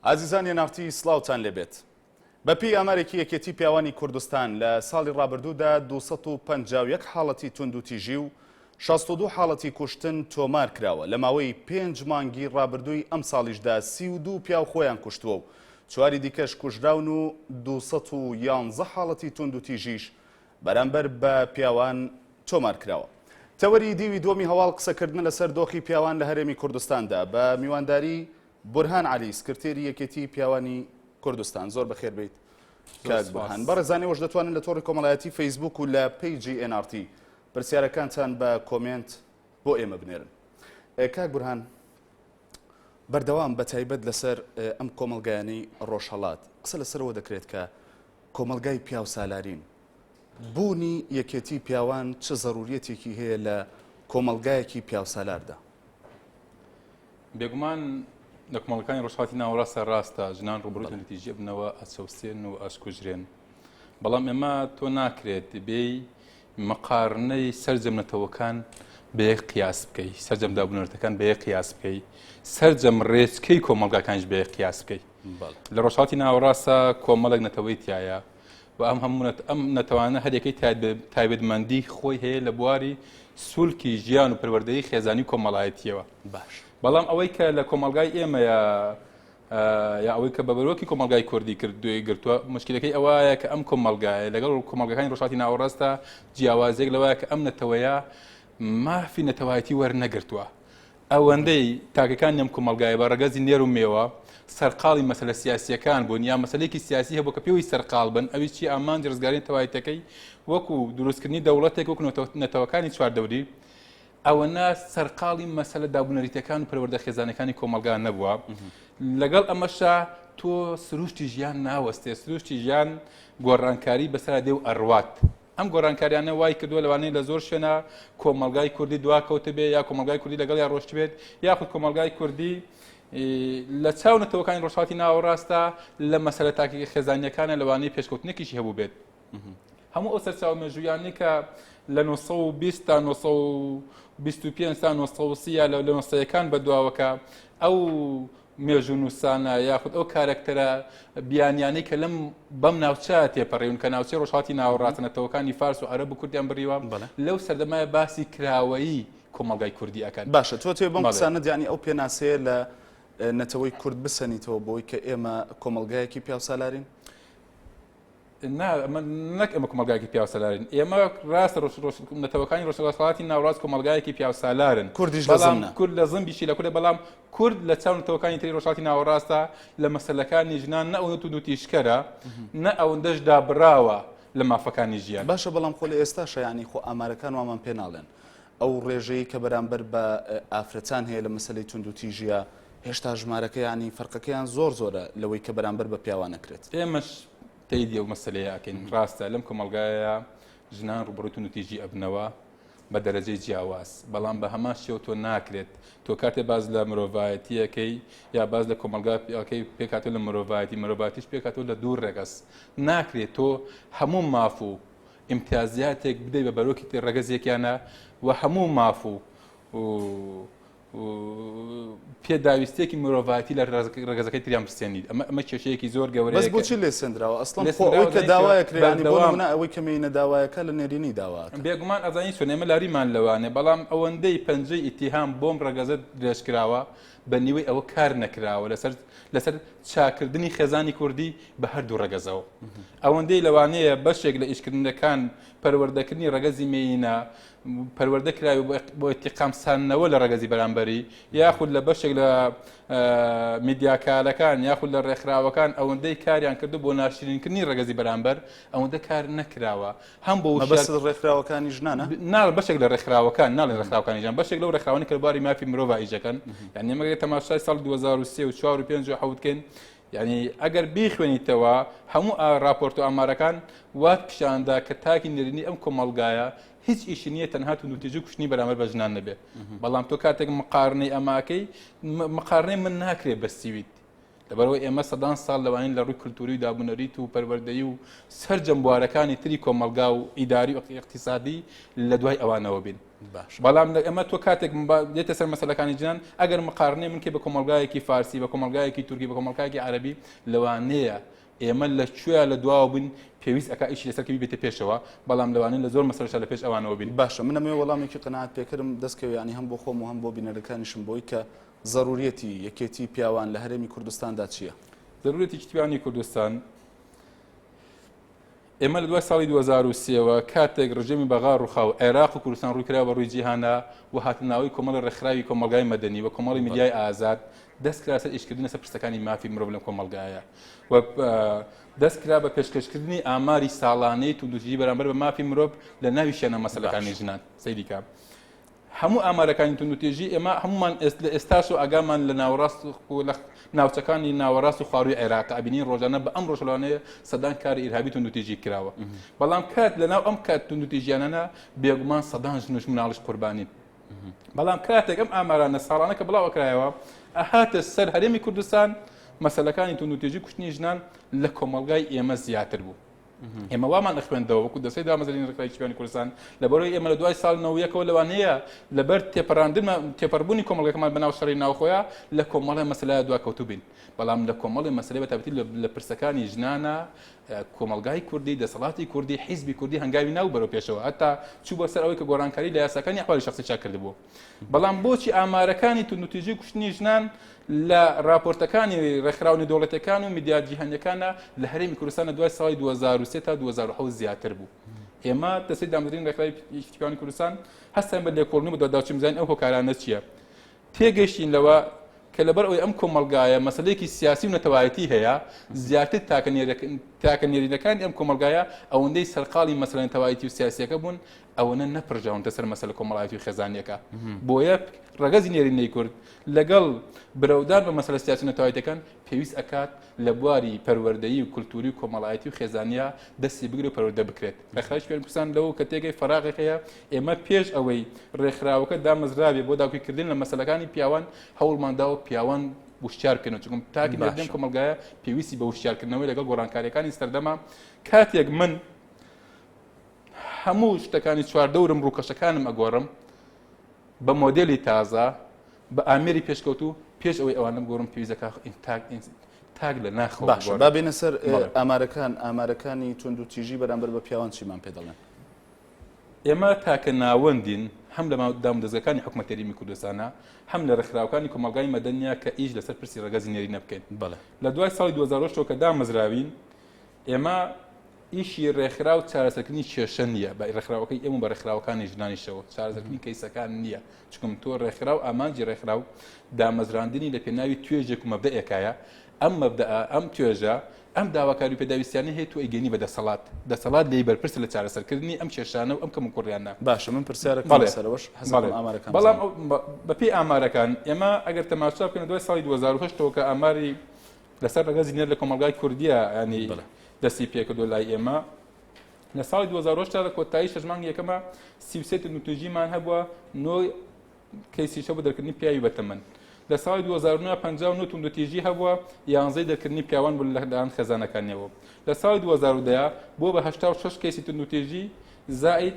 ئازیزان NRT سڵاوتان لێبێت. بەپێی ئامارێکی یەکێتی پیاوانی کوردستان لە ساڵی ڕابردوودا 251 حاڵەتی توندوتیژی و 62 حاڵەتی کوشتن تۆمار کراوە لە ماوەی پێنج مانگی ڕابردووی ئەم ساڵیشدا 32 پیاو خۆیان کوشتووە و چواری دیکەش کوژراون و 211 حاڵەتی توندوتیژیش بەرامبەر بە پیاوان تۆمار کراوە. تەوەری دیوی دووەمی هەواڵ قسەکردنە لەسەر دۆخی پیاوان لە هەرێمی کوردستاندا بە میوانداری بورهان عەلی سکرتێری یەکێتی پیاوانی کوردستان. زۆر بەخێر بیت کاک بورهان. بەڕێزان ئێوەش دەتوانن لە تۆڕی کۆمەڵایەتی فەیسبوک و لە پەیجی NRT پرسیارەکانتان بە کۆمێنت بۆ ئێمە بنێرن. کاک بورهان بەردەوام بە تایبەت لەسەر ئەم کۆمەڵگایانەی ڕۆژهەڵات قسە لەسەرەوە دەکرێت کە کۆمەڵگای پیاوسالارین، بوونی یەکێتی پیاوان چ زەروریەتێکی هەیە لە کۆمەڵگایەکی پیاوسالاردا؟ بێگومان لە کۆمەڵگەکانی ڕۆژهەڵاتی ناوەڕاستە ڕاستە ژنان ڕووبەڕووی توندوتیژی ئەبنەوە ئەچەوسێن و ئەشکوژرێن بەڵام ئێمە تۆ ناکرێت بێی مقارنەی سەرجەم نەتەوەکان بە یەک قیاس بکەی سەرجەم دابونەرتەکان بە یەک قیاس بکەی سەرجەم ڕێچکەی کۆمەڵگاکانیش بە یەک قیاس بکەی لە ڕۆژهەڵاتی ناوەڕاستە کۆمەڵێک نەتەوەی تایە و ئەم هەموو ئەم نەتەوانە هەریەکەی تایبەتمەندی خۆی هەیە لە بواری سولکی ژیان و پەروەردەی خێزانی کۆمەڵایەتیەوە باش بەڵام ئەوەی کە لە کۆمەلگای ئێمەیە یا ئەوەی کە بە بەرۆکی کۆمەلگای کوردی کردوێ گرتووە مشکلەکەی ئەوەیە کە ئەم کۆمەلگایە لەگەڵ کۆمەلگەکانی ڕۆژهەڵاتی ناوەڕاستە جیاوازێک لەوەیە کە ئەم نەتەوەیە مافی نەتەوایەتی وەرنەگرتووە ئەوەندەی تاکەکانی ئەم کۆمەڵگایە بە ڕەگەزی نێر و مێوە سەرقاڵی مەسەلە سیاسییەکان بوون یا مەسەلەیەکی سیاسی هەبوو کە پێوەی سەرقاڵ بن ئەویش چی ئامانجی ڕزگاری نەتەوایەتەکەی وەکو دروستکردنی دەوڵەتێک وەکو نەتەوەکانی چواردەوری ئەوەنە سەرقاڵی مەسەلە دابونەریتەکان و پەروەردە خێزانەکانی کۆمەڵگا نەبووە لەگەڵ ئەمەشا تۆ سروشتی ژیان ناوەستێ سروشتی ژیان گۆڕانکاری بەسەرا دێ و ئەڕوات ئەم گۆڕانکاریانە وای کردووە لەوانەیە لە زۆر شوێنە کۆمەڵگای کوردی دواکەوتبێ یا کۆمەڵگای کوردی لەگەڵیا ڕۆشتبێت یاخود کۆمەڵگای کوردی لە چاو نەتەوەکانی ڕۆژهەڵاتی ناوەڕاستە لە مەسەلە تاکی خێزانیەکانە لەوانەیە پێشکەوتنێکیشی هەبوو بێت هەموو ئەو سەرچاوە مێژوویانەی کە لە 920 تا 925 تا 930 یا لە 900ەکان بەدواوەکە ئەو مێژوونووسانە یاخود ئەو کارەکتەرە بیانیانەی کە لەم بەم ناوچە تێپەڕیون کە ناوچەی ڕۆژهەڵاتی ناوەڕاستە نەتەوەکانی فارس و عەرەب و کوردیان بڕیوە لەو سەردەمایە باسی کراوەیی کۆمەڵگای کوردی ئەکەن. باشە تۆ تێ بەم قسانەت یانی ئەو پێناسەیە لە نەتەوەی کورد بسەنیتەوە بۆی کە ئێمە کۆمەڵگایەکی پیاوسالارین؟ نا ئەمە نەک ئێمە کۆمەڵگایەکی پیاوسالارین ئێمە ڕاستە ڕۆژ ڕۆژ نەتەوەکانی ڕۆژهەڵاتی ناوەڕاست کۆمەڵگایەکی پیاوسالارن کوردیش لە بەڵام زمنا. کورد لە زمبیشی لە کوردە بەڵام کورد لە چاو نەتەوەکانی تری ڕۆژهەڵاتی ناوەڕاستە لە مەسەلەکانی ژنان نە ئەوەندە توندوتیژکەرە نە ئەوەندەش دابراوە لە مافەکانی ژیان. باشە بەڵام خۆ لە ئێستاشا یانی خۆ ئامارەکان وامان پێ ناڵێن ئەو ڕێژەی کە بەرامبەر بە ئافرەتان هەیە لە مەسەلەی توندوتیژیە هێشتا ژمارەکە یانی فەرقەکەیان زۆر زۆرە لەوەی کە بەرامبەر بە پیاوان ئەکرێت. ئێمەش تەیدی ئەو مەسەلەیە ئەکەین ڕاستە لەم کۆمەڵگایە ژنان ڕووبەڕووی توندوتیژی ئەبنەوە بە دەرەجەی جیاواز بەڵام بە هەمان شێوە تۆ ناکرێت تۆ کاتێ باز لە مرۆڤایەتیەکەی یا باز لە کۆمەلگاکەی پێکاتۆ لە مرۆڤایەتی مرۆڤاتیش پێکاتۆ لە دوو ڕێگەز ناکرێت تۆ هەموو ماف و ئیمتیازاتێک بدەیت بە بەرۆکی ڕەگەزێکیانە و هەموو ماف و پێداویستیەکی مرۆڤایەتی لە ڕەگەزەکەی تریان بسێنیت ئەمە ئەمە کێشەیەکی زۆر گەورەیە بەس بۆچی لێسێندراوە ئەسڵەن خۆ ئەوەی کە داوایە کرێ یانی بۆ نمونە ئەوەی کە مێینە داوایەکە لە نێرینەی داواکە بێگومان ئەزانی چۆن ئێمە لاریمان لەوانێ بەڵام ئەوەندەی پەنجەی ئیتیهام بۆم ڕەگەزە درێژکراوە بە نیوەی ئەوە کار نەکراوە لەسەر لەسەر چاکردنی خێزانی کوردی بە هەردوو ڕەگەزەوە ئەوەندەی لەوانەیە بەشێک لە ئیشکردنەکان پەروەردەکردنی ڕەگەزی مێینە پەروەردە کراوی بۆ ئیتیقام ساندنەوە لە ڕەگەزی بەرامبەری یاخود لە بەشێک لە میدیاکارەکان یاخود لە ڕێکخراوەکان ئەوەندەی کاریان کردو بۆ ناشرینکردنی ڕەگەزی بەرامبەر ئەوەندە کار نەکراوە هەم بۆ مەبەست ڕێکخراوەکانی ژنانە نا بەشێک لە ڕێکخراوەکان ناڵێن ڕێکخراوەکانی ژنان بەشێک لەو ڕێکخراوانەی کە لە بواری مافی مرۆڤ ئیش دەکەن یعنی ئێمە گەر تەماشای ساڵ 2003 و 4 و 5 و 7 کەین یعنی ئەگەر بیخوێنیتەوە هەموو راپۆرت و ئامارەکان وات پیشاندا کە تاکی نێرینی ئەم کۆمەڵگایە هیچ ئیشی نییە تەنها توندوتیژی و کوشتنی بەرامبەر بە ژنان نەبێت بەڵام تۆ کاتێک مقارنەی ئەماکەی مقارنەی من ناکرێت بە سوید. لەبەرئەوەی ئێمە سەدان ساڵ لەوانین لە ڕووی کلتوری و دابونەریت و پەروەردەیی و سەرجەم بوارەکانی تری کۆمەڵگا و ئیداری و ئیقتیسادی لە دوای ئەوانەوە بین. بەڵام لە ئێمە تۆ کاتێک دێتە سەر مەسەلەکانی ژنان ئەگەر مقارنەی من کەی بە کۆمەڵگایەکی فارسی بە کۆمەڵگایەکی تورکی بە کۆمەڵگایەکی عەرەبی لەوانەیە ئێمە لە کوێ لە دواوە بووین پێویست ئەکا ئیشی لەسەر کە بیبێتە پێشەوە بەڵام لەوانەیە لە زۆر مەسەلەشا لە پێش ئەوانەوە بین. باشە من ئەمەوێ وەڵامێکی قەناعەت پێکەرم دەست کەوێ یانی هەم بۆ خۆم و هەم بۆ بینەرەکانیشم بۆی کە زەروریەتی یەکێتی پیاوان لە هەرێمی کوردستاندا چییە؟ زەروریەتی یەکێتی پیاوانی کوردستان ئێمە لە دوای ساڵی 2003 وە کاتێک ڕژێمی بەغا ڕوخا و عێراق و کوردستان ڕووی کرا بە ڕووی جیهانا و هاتناوەی کۆمەڵی ڕێکخراوی کۆمەڵگای مەدەنی و کۆمەڵی میدیای ئازاد دەست کرا سەر ئیشکردن لەسەر پرسەکانی مافی مرۆڤ لەم کۆمەڵگایە و دەست کرا بە پێشکەشکردنی ئاماری ساڵانەی توندوتیژی بەرامبەر بە مافی مرۆڤ لە ناویشیانە مەسەلەکانی ژنان سەیریکە هەموو ئامارەکانی توندوتیژی ئێمە هەمومان لە ئێستاش و ئاگامان لە ناوەڕاست و لە ناوچەکانی ناوەڕاست و خواروی عێراق ئەبینین ڕۆژانە بە ئەم ڕۆژەلانەیە سەدان کاری ئیرهابی توندوتیژی کراوە بەڵام کات لەناو ئەم کات توندوتیژیانەنا بێگومان سەدان ژن و مناڵیش قوربانین بەڵام کاتێک ئەم ئامارانە ساڵانە کە بڵاو ئەکرایەوە ئەهاتە سەر هەرێمی کوردستان مەسەلەکانی توندوتیژی کوشتنی ژنان لە کۆمەڵگای ئێمە زیاتر بوو ئێمە وامان ئەخوێندەوە وەکو دەستەی دامەزرێنی ڕێکخراوی چیپیانی کوردستان لەبەرەوەی ئێمە لە دوای ساڵ 91ەوە لەوانەیە لەبەر تێپەڕاندن تێپەڕبوونی کۆمەڵگەکەمان بەناو شەڕی ناوخۆیە لە کۆمەڵی مەسەلە دواکەوتوو بین بەڵام لە کۆمەڵی مەسەلەی بەتایبەتی لە پرسەکانی ژنانە کۆمەڵگای کوردی دەسەڵاتی کوردی حیزبی کوردی هەنگاوی ناو بەرەو پێشەوە هەتا چوو بۆ سەر ئەوەی کە گۆڕانکاری لە یاساکانی ئەحوالی شخصی چاک کردبوو بەڵام بۆچی ئامارەکانی توندوتیژی کوشتنی ژنان لە راپۆرتەکانی ڕێکخراوە نێودەوڵەتیەکان و میدیا جیهانیەکانە لە هەرێمی کوردستان لە دوای ساڵی 2003 تا 2007 زیاتر بوو ئێمە دەستەی دامەزرێنی ڕێکخراوی یەکێتی کوردستان هەستان بە لێکۆڵینەوە بەدواداچوون بزانین ئەو هۆکارانە چییە تێگەیشتین لەوە کە لەبەر ئەوەی ئەم کۆمەڵگایە مەسەلەیەکی سیاسی و نەتەوایەتی هەیە، زیاتر تاکە تاکە نێرینەکانی ئەم کۆمەڵگایە ئەوەندەی سەرقاڵی مەسەلە نەتەوایەتی و سیاسیەکە بوون، ئەوەنە نەپرژاونەتە سەر مەسەلە کۆمەڵایەتی و خێزانیەکە. بۆیە ڕەگەزی نێرینەی کورد لەگەڵ برەودان بە مەسەلە سیاسی و نەتەوایەتیەکان پێویست ئەکات لە بواری پەروەردەیی و کولتووری و کۆمەڵایەتی و خێزانییا دەستی بگرێ و پەروەردە بکرێت. ڕێکخراوی شپێن کوردستان لەوە کە تێگەی فەراغێک هەیە، ئێمە پێش ئەوەی ڕێکخراوەکە دامەزرابێ بۆ داکۆکیکردن لە مەسەلەکانی پیاوان، هەوڵمان داوە پیاوان وشیار بکەینەوە، چونکە تاکی نێردەم باشە. کۆمەڵگایە پێویستی بە وشیارکردنەوەی لەگەڵ گۆڕانکارییەکانی سەردەمە. کاتێک من هەموو شتەکانی چواردەورم ڕووکەشەکانم ئەگۆڕم بە مۆدێلی تازە، بە ئامێری پێشکەوتوو پێش ئەوەی ئەوانە بگۆڕم پێویست دەکات تاک تاک لە ناخەوە باشە بگۆڕم. با بێینە سەر بەڵێ. ئامارەکان ئامارەکانی توندوتیژی بەرامبەر بە پیاوان چیمان پێ دەڵێن؟ ئێمە تاکە ناوەندین هەم لە دامودەزگاکانی حکومەتی هەرێمی کوردستانە هەم لە ڕێکخراوەکانی کۆمەڵگای مەدەنیە کە ئیش لەسەر پرسی ڕەگەزی نێرینە بکەین. بەڵێ. لە دوای ساڵی 2008 ەوە کە دامەزراوین ئێمە ئیشی ڕێکخراو چارەسەرکردنی کێشە نییە بە ڕێکخراوەکەی ئێمە بە ڕێکخراوەکانی ژنانیشەوە چارەسەرکردنی کەیسەکان نییە چونکە تۆ ڕێکخراو ئامانجی ڕێکخراو دامەزراندنی لە پێناوی توێژێک و مەبدەئێکایە ئەم مەبدەئە ئەم توێژە ئەم داواکاری و پێداویستیانەی هەیە تۆ ئەیگەینی بە دەسەڵات دەسەڵات لێی بەرپرسە لە چارەسەرکردنی ئەم کێشانە و ئەم کەموکوڕیانە. باشە من پرسیارەکەم بەڵێ لەسەرەوەش حەزەکەم بەڵێ ئامارەکان بەڵام بزانم. ئەو بەپێی ئامارەکان ئێمە ئەگەر تەماشا بکەین لە دوای ساڵی 2008 ەوە کە ئاماری لەسەر ڕەگەزی نێر لە کۆمەڵگای کوردیە ینی دەستی پێکردو لای ئێمە لە ساڵی 2010 لە کۆتایی شەش مانگ یەکەمە 33 توندوتیژیمان هەبووە نۆ کەیسیش هەبوو دەرکردنی پیاوی بەتەمەن لە ساڵی 2009 59 توندوتیژی هەبووە یانزەی دەرکردنی پیاوان بوو لەلایەن خێزانەکانیەوە لە ساڵی 2010 بووە بە 86 کەیسی توندوتیژی زائید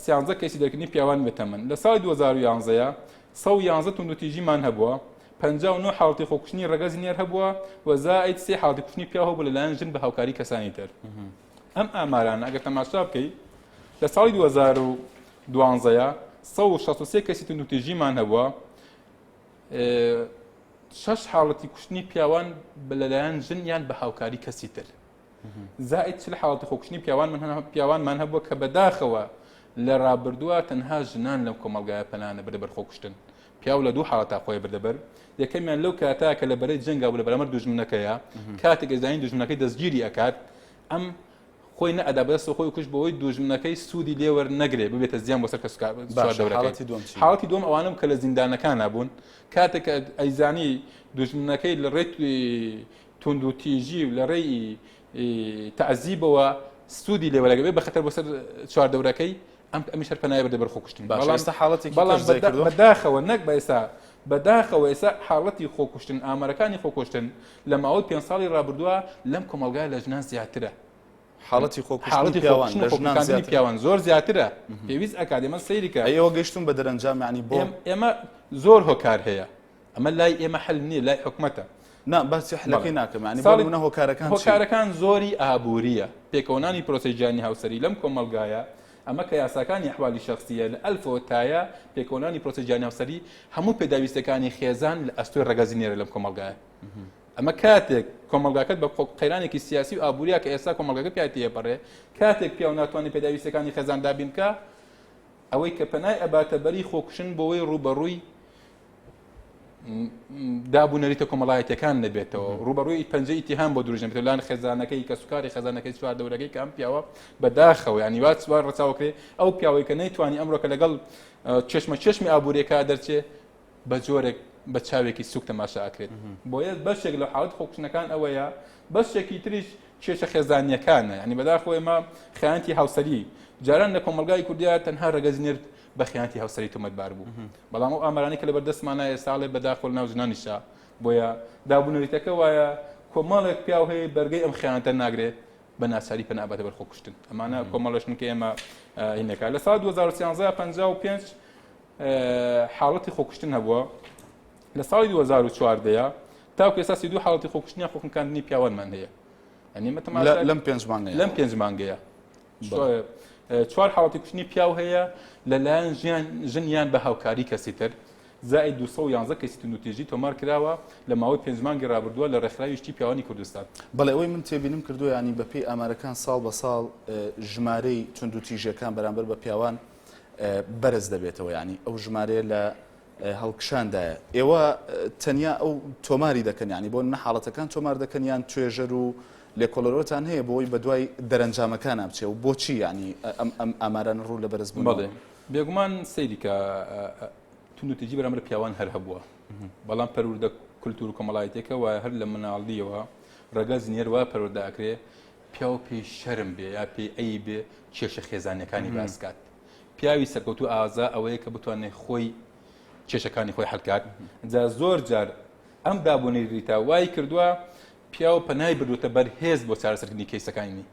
سیانزە کەیسی دەرکردنی پیاوانی بەتەمەن لە ساڵی 2011 111 توندوتیژیمان هەبووە 59 حاڵەتی خۆکوشتنی ڕەگەزی نێر هەبووە و زائید سێ حاڵەتی کوشتنی پیاو هەبوو لەلایەن ژن بە هاوکاری کەسانی تر ئەم ئامارانە ئەگەر تەماشا بکەی لە ساڵی 2012 163 کەسی توندوتیژیمان هەبووە شەش حاڵەتی کوشتنی پیاوان لەلایەن ژن یان بە هاوکاری کەسی تر زائید 40 حاڵەتی خۆکوشتنی پیاوان من پیاوانمان هەبووە کە بەداخەوە لە ڕابردووە تەنها ژنان لەم کۆمەڵگایە پەنا نەبردە بەر خۆکوشتن پیاو لە دوو حاڵەتا خۆی بردە بەر یەکەمیان لەو کاتا کە لە بەرەی جەنگا بوو لە بەرامبەر دوژمنەکەیە کاتێک ئەزانی دوژمنەکەی دەستگیری ئەکات ئەم خۆی نەئەدا بەدەست خۆی کوشت بۆی دوژمنەکەی سوودی لێوەر نەگرێ ببێتە زیان بۆ سەر کەسوکار چواردەورەکەی حاڵەتی دووەم چی؟ حاڵەتی دووەم ئەوانەم کە لە زیندانەکانا بوون کاتێک کە ئەیزانی دوژمنەکەی لە ڕێی توندوتیژی و لە ڕێی تەعزیبەوە سوودی لێ وەرەگرێ بە خەتەر بۆ سەر چواردەورەکەی ئەم ئەمیش هەر پەنای بردە بەر خۆکوشتن باشە بەڵام ئێستا حاڵەتێکی بەڵام کەش زای کردووە بەداخەوە نەک بە ئێستا بەداخەوە ئێستا حاڵەتی خۆکوشتن، ئامارەکانی خۆکوشتن لە ماوەی پێنج ساڵی ڕابردووە لەم کۆمەڵگایە لە ژنان زیاترە. حاڵەتی خۆکوشتنی پیاوان لە ژنان زیاترە. پیاوان زۆر زیاترە. پێویست ئەکات ئێمە سەیری کە. ئەی ئێوە گەیشتوون بە دەرەنجام یانی بۆ؟ ئێمە زۆر هۆکار هەیە. ئەمە لای ئێمە حل نییە لای حکومەتە. نا باسی حلەکەی ناکەم یانی بۆ نمونە هۆکارەکان چین؟ هۆکارەکان زۆری ئابوورییە. پێکەوەنانی پرۆسەی ژیانی هاوسەری لەم کۆمەڵگایە ئەمە کە یاساکانی ئەحوالی شەخسییە لە ئەلفەوە تایە پێکەوەنانی پرۆسەی ژیانی هاوسەری هەموو پێداویستیەکانی خێزان لە ئەستۆی ڕەگەزی نێرە لەم کۆمەڵگایە. ئەمە کاتێک کۆمەڵگاکەت بە قەیرانێکی سیاسی و ئابووریا کە ئێستا کۆمەڵگەکە پیا تێپەڕێ کاتێک پیاو ناتوانێت پێداویستیەکانی خێزان دابین بکا ئەوەی کە پەنای ئەباتە بەری خۆکوشن بۆەوەی ڕووبەڕووی داب و نەریتە کۆمەڵایەتەکان نەبێتەوە ڕوبەڕووی پەنجە ئیتیهام بۆ دروست نەبێتەوە لان خێزانەکەی کە سوکاری خێزانەکەی چوار دەورەکەی کە ئەم پیاوە بەداخەوە ینی وا سوار ڕەچاوکرێ ئەو پیاوەی کە نەیتوانی ئەمڕۆکە لەگەڵ چشمە چشمی ئابووریەکە دەرچێ بە جۆرێک بە چاوێکی سوک تەماشا ئەکرێت بۆیە بەشێک لە حاڵەت خۆکوشتنەکان ئەوەیە بەشێکی تریش کێشە خێزانیەکانە ینی بەداخەوە ئێمە خیانەتی هاوسەری جاران لە کۆمەلگای کوردیا تەنها ڕەگەزی نێر بە خیانەتی هاوسەری تۆمەتبار بوو بەڵام ئەو ئامارانەی کە لەبەر دەستمانە ئێستا ئەڵێ بەداخەوە لەناو ژنانیشە بۆیە دابونەریتەکە وایە کۆمەڵێک پیاو هەیە بەرگەی ئەم خیانەتە ناگرێت بە ناچاری پەنا ئەباتە بەر خۆکوشتن ئەمانە کۆمەڵەشن کە ئێمە هینەکە لە ساڵ 2013 55 حاڵەتی خۆکوشتن هەبووە لە ساڵی 2014 تاوکو ئێستا 32 حاڵەتی خۆکوشتنی خۆخنکاندنی پیاوانمان هەیە لەم پێنج مانگەیە لەم پێنج مانگەیە چوار حاڵەتی کوشتنی پیاو هەیە لەلایەن ژیان ژنیان بە هاوکاری کەسی تر زائد 211 کەسی توندوتیژی تۆمار کراوە لە ماوەی پێنج مانگی ڕابردووە لە ڕێکخراوی شتی پیاوانی کوردستان. بەڵێ ئەوەی من تێبینیم کردووە یانی بەپێی ئامارەکان ساڵ بە ساڵ ژمارەی توندوتیژیەکان بەرامبەر بە پیاوان بەرز دەبێتەوە یانی ئەو ژمارەیە لە هەڵکشاندایە ئێوە تەنیا ئەو تۆماری دەکەن یانی بۆ نە حاڵەتەکان تۆمار دەکەن یان توێژەر و لێکۆڵەرەوەتان هەیە بۆی بەدوای دەرەنجامەکان بچێ و بۆچی یانی ئەم ئەم ئامارانە ڕوو لە بەرزبوون بەڵێ بێگومان سەیری کە توندوتیژی بەرامبەر پیاوان هەر هەبووە بەڵام پەروەردە کولتور و کۆمەڵایەتیەکە وایە هەر لە مناڵیەوە ڕەگەز نێر وا پەروەردە ئەکرێ پیاو پێی شەرم بێ یا پێی ئەی بێ کێشە خێزانیەکانی باسکات پیاوی سەرکەوتوو ئازا ئەوەیە کە بتوانێت خۆی کێشەکانی خۆی حلکات جا زۆر جار ئەم دابوونەریتە وای کردووە پیاو پەنای بردوتە بەر هێز بۆ چارەسەرکردنی کەیسەکانی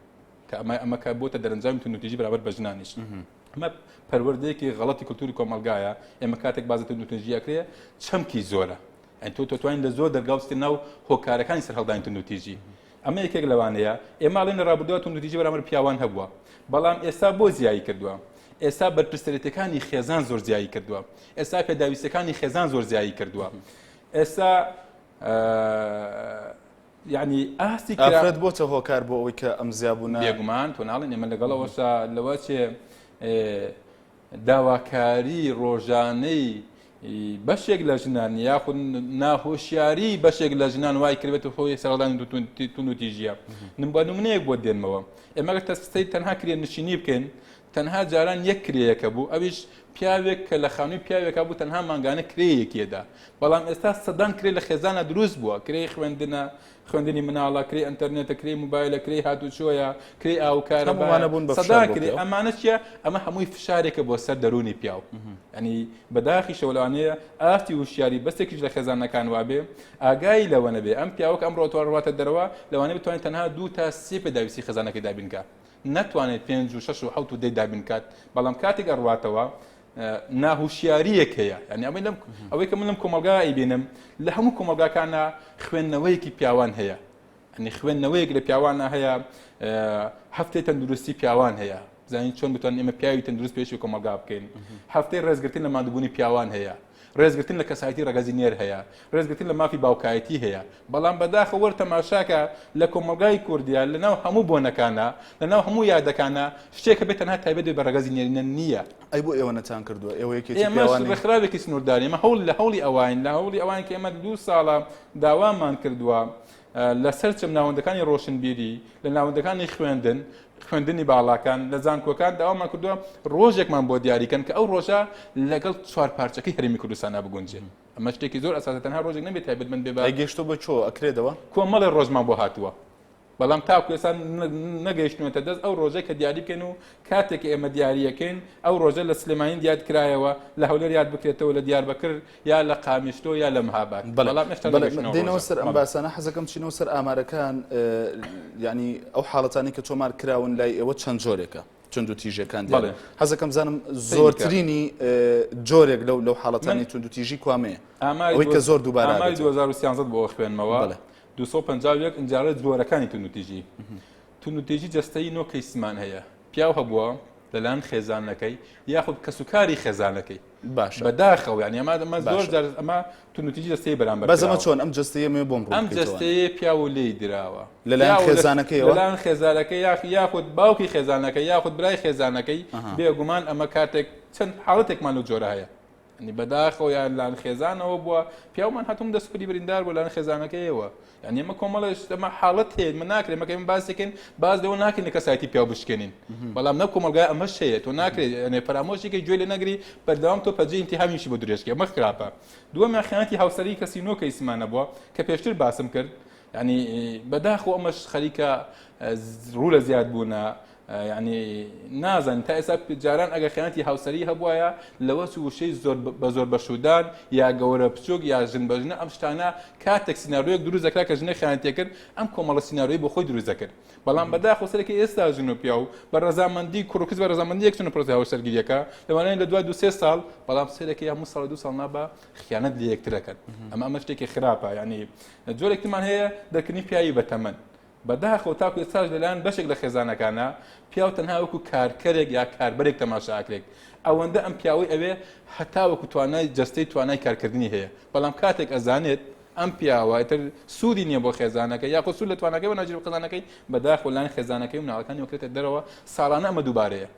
کە ئەمە ئەمە کە بۆتە دەرەنجامی توندوتیژی بەرامبەر بە ژنانیش ئەمە پەروەردەیەکی غەڵەتی کولتوری کۆمەڵگایە ئێمە کاتێک باس لە توندوتیژی ئەکرێ چەمکی زۆرە ئەن تۆ تۆتوانین لە زۆر دەرگا بچیتە ناو هۆکارەکانی سەرهەڵدانی توندوتیژی ئەمە یەکێک لەوانەیە ئێمە ئەڵێن لە ڕابردووە توندوتیژی بەرامبەر پیاوان هەبووە بەڵام ئێستا بۆ زیایی کردووە ئێستا بەرپرسەرێتەکانی خێزان زۆر زیایی کردووە ئێستا پێداویستەکانی خێزان زۆر زیایی کردووە ئێستا یعنی ئاستی ئافرەت بۆتە هۆکار بۆ ئەوەی کە ئەم زیابوونە بێگومان تۆ ناڵێن ئێمە لەگەڵ ئەوەشا لەوە چێ داواکاری ڕۆژانەی بەشێک لە ژنان یاخود ناهۆشیاری بەشێک لە ژنان وای کردێت خۆی سەرڵدانی توندوتیژیە نم بە نمونەیەک بۆ دێنمەوە ئێمە تەستەی تەنها کرێ نشینی بکەین تەنها جاران یەک کرێیەکە بوو ئەویش پیاوێک کە لە خانووی پیاوێکا بوو تەنها مانگانە کرێیەکیەدا بەڵام ئێستا سەدان کرێ لە خێزانە دروست بووە کرێی خوێندنە خوێندنی مناڵە کرێی ئەتەرنێتە کرێی موبایلە کرێی هاتوچۆیە کرێی ئاوکارە بوون بە سەدان کرێ ئەمانە چییە ئەمە هەمووی فشارێکە بۆ سەر دەروونی پیاو ینی بەداخیشەوە لەوانەیە ئاستی وشیاری بەسێکیش لە خێزانەکان وابێ ئاگای لەوە نەبێ ئەم پیاوەک ئەمڕۆ توان ڕواتە دەرەوە لەوانەیە بتوانێت تەنها دوو تا سێ پێداویستی خێزانەکەی دابینکە نەتوانێت پێنج و شەش و حەوت و دەی دابین کات بەڵام کاتێک ئەڕواتەوە ناهوشیاریەک هەیە یعنی ئەمەی لەم ئەوەی کە من لەم کۆمەلگا ئەیبینم لە هەموو کۆمەلگاکانە خوێندنەوەیەکی پیاوان هەیە ئەنی خوێندنەوەیەک لە پیاوانە هەیە هەفتەی تەندروستی پیاوان هەیە زانین چۆن بتوانین ئێمە پیاوی تەندروست پێشی کۆمەلگا بکەین هەفتەی ڕێزگرتن لە ماندووبوونی پیاوان هەیە ڕێزگرتن لە کەسایەتی ڕەگەزی نێر هەیە، ڕێزگرتن لە مافی باوکایەتی هەیە، بەڵام بەداخەوە وەرە تەماشاکە لە کۆمەڵگای کوردیا لە ناو هەموو بۆنەکانا، لە ناو هەموو یادەکانا شتێک هەبێت تەنها تایبەت بێت بە ڕەگەزی نێرینە نییە. ئەی بۆ ئێوە نەتان کردووە؟ ئێوە یەکێتی ئێمەش پیاوانی. ڕێکخراوێکی سنووردارین، ئێمە هەوڵ لە هەوڵی ئەوەین، لە هەوڵی ئەوەین کە ئێمە دوو ساڵە داوامان کردووە لە سەرجەم ناوەندەکانی ڕۆشنبیری، لە ناوەندەکانی خوێندن، خوێندنی باڵاکان، لە زانکۆکان داوامان کردووە ڕۆژێکمان بۆ دیاریکەن کە ئەو ڕۆژە لەگەڵ چوار پارچەکەی هەرێمی کوردستانە بگونجێ. ئەمە شتێکی زۆر ئەساسە تەنها ڕۆژێک نەبێت تایبەتمەند بێ بە ئەی گەیشتووە بە کوێ؟ ئەکرێتەوە؟ کۆمەڵێ ڕۆژمان بۆ هاتووە. بەڵام تاکو ئێستا نەگەیشتوونەتە دەست ئەو ڕۆژەی کە دیاری بکەین و کاتێک ئێمە دیاریەکەین ئەو ڕۆژە لە سلێمانی دیاد کرایەوە لە هەولێر یاد بکرێتەوە لە دیاربەکر یا لە قامیشلۆ یا لە مهاباد بەڵام ئێستا دێنەوە سەر ئەم باسانە حەزەکەم چینەوە سەر ئامارەکان یعنی ئەو حاڵەتانی کە تۆمار کراون لای ئێوە چەند جۆرێکە توندوتیژەکان دیارە حەزەکەم زانم زۆرترینی جۆرێک لەو لەو حاڵەتانی توندوتیژی کوامەیە ئەوەی کە زۆر دووبارە ئاماری 2013 بۆ خوێنمەوە 251 ئینجارە جۆرەکانی توندوتیژی توندوتیژی جەستەیی نۆ کەیسمان هەیە پیاو هەبووە لەلایەن خێزانەکەی یاخود کەسوکاری خێزانەکەی باشە بەداخەوە یعنی ئەمە ئەمە زۆر جار ئەمە توندوتیژی جەستەیی بەرامبەر بەس ئەمە چۆن ئەم جەستەیە مێ بۆم ئەم جەستەیە پیاو لێی دراوە لەلایەن خێزانەکەیەوە لەلایەن خێزانەکەی یاخود باوکی خێزانەکە یاخود برای خێزانەکەی بێگومان ئەمە کاتێک چەند حاڵەتێکمان لەو جۆرە هەیە ینی بەداخەوە یان لان خێزانەوە بووە پیاومان هاتوم دەستپری بریندار بوو لان خێزانەکەیەوە یعنی ئەمە کۆمەڵێک ئەمە حاڵەت هەیە من ناکرێت مەکە ئێمە باسێکین باز لەوە ناکەین لە کەسایەتی پیاو بشکێنین بەڵام نە کۆمەڵگای ئەمەش هەیە تۆ ناکرێت یعنی فەرامۆشێکی گوێ لێ نەگری بەردەوام تۆ پەجێ ئینتیهامیشی بۆ درێژکە ئەمە خراپە دووەمیان خیانەتی هاوسەری کەسی نۆ کەیسمان نەبووە کە پێشتر باسم کرد یعنی بەداخەوە ئەمەش خەریکە ڕوو لە زیاد بوونە یانی نازانین تا ئێستا جاران ئەگەر خیانەتی هاوسەری هەبوایە لەوە چ وشەی زۆر بە زۆر بەشودان یا گەورە بچوک یا ژن بە ژنە ئەم شتانە کاتێک سیناریۆیەک دروست دەکرا کە ژنێک خیانەتی کرد ئەم کۆمەڵە سیناریۆی بۆ خۆی دروست دەکرد بەڵام بەداخەوە سەرەکی ئێستا ژن و پیاو بە ڕەزامەندی کوڕ و کچ بە ڕەزامەندی یەک چونە پرۆسەی هاوسەرگیریەکە لەوانەیە لە دوای دو سێ ساڵ بەڵام سەرەکی هەموو ساڵ دو ساڵ نابە خیانەت لە یەکترەکەن ئەمە ئەمە شتێکی خراپە یعنی جۆرێکتمان هەیە دەرکردنی پیاوی بەتەمەن بەداخەوە تاکو ئێستاش لەلایەن بەشێک لە خێزانەکانە پیاو تەنها وەکو کارکەرێک یا کاربەرێک تەماشا ئەکرێت ئەوەندە ئەم پیاوەی ئەوێ هەتا وەکو توانای جەستەی توانای کارکردنی هەیە بەڵام کاتێک ئەزانێت ئەم پیاوە ئیتر سوودی نییە بۆ خێزانەکە یاخود سوود لە تواناکەی وەناگیرێت بۆ خێزانەکەی بەداخەوە لایەن خێزانەکەی و مناڵەکانی وەکرێتە دەرەوە ساڵانە ئەمە دووبارەیە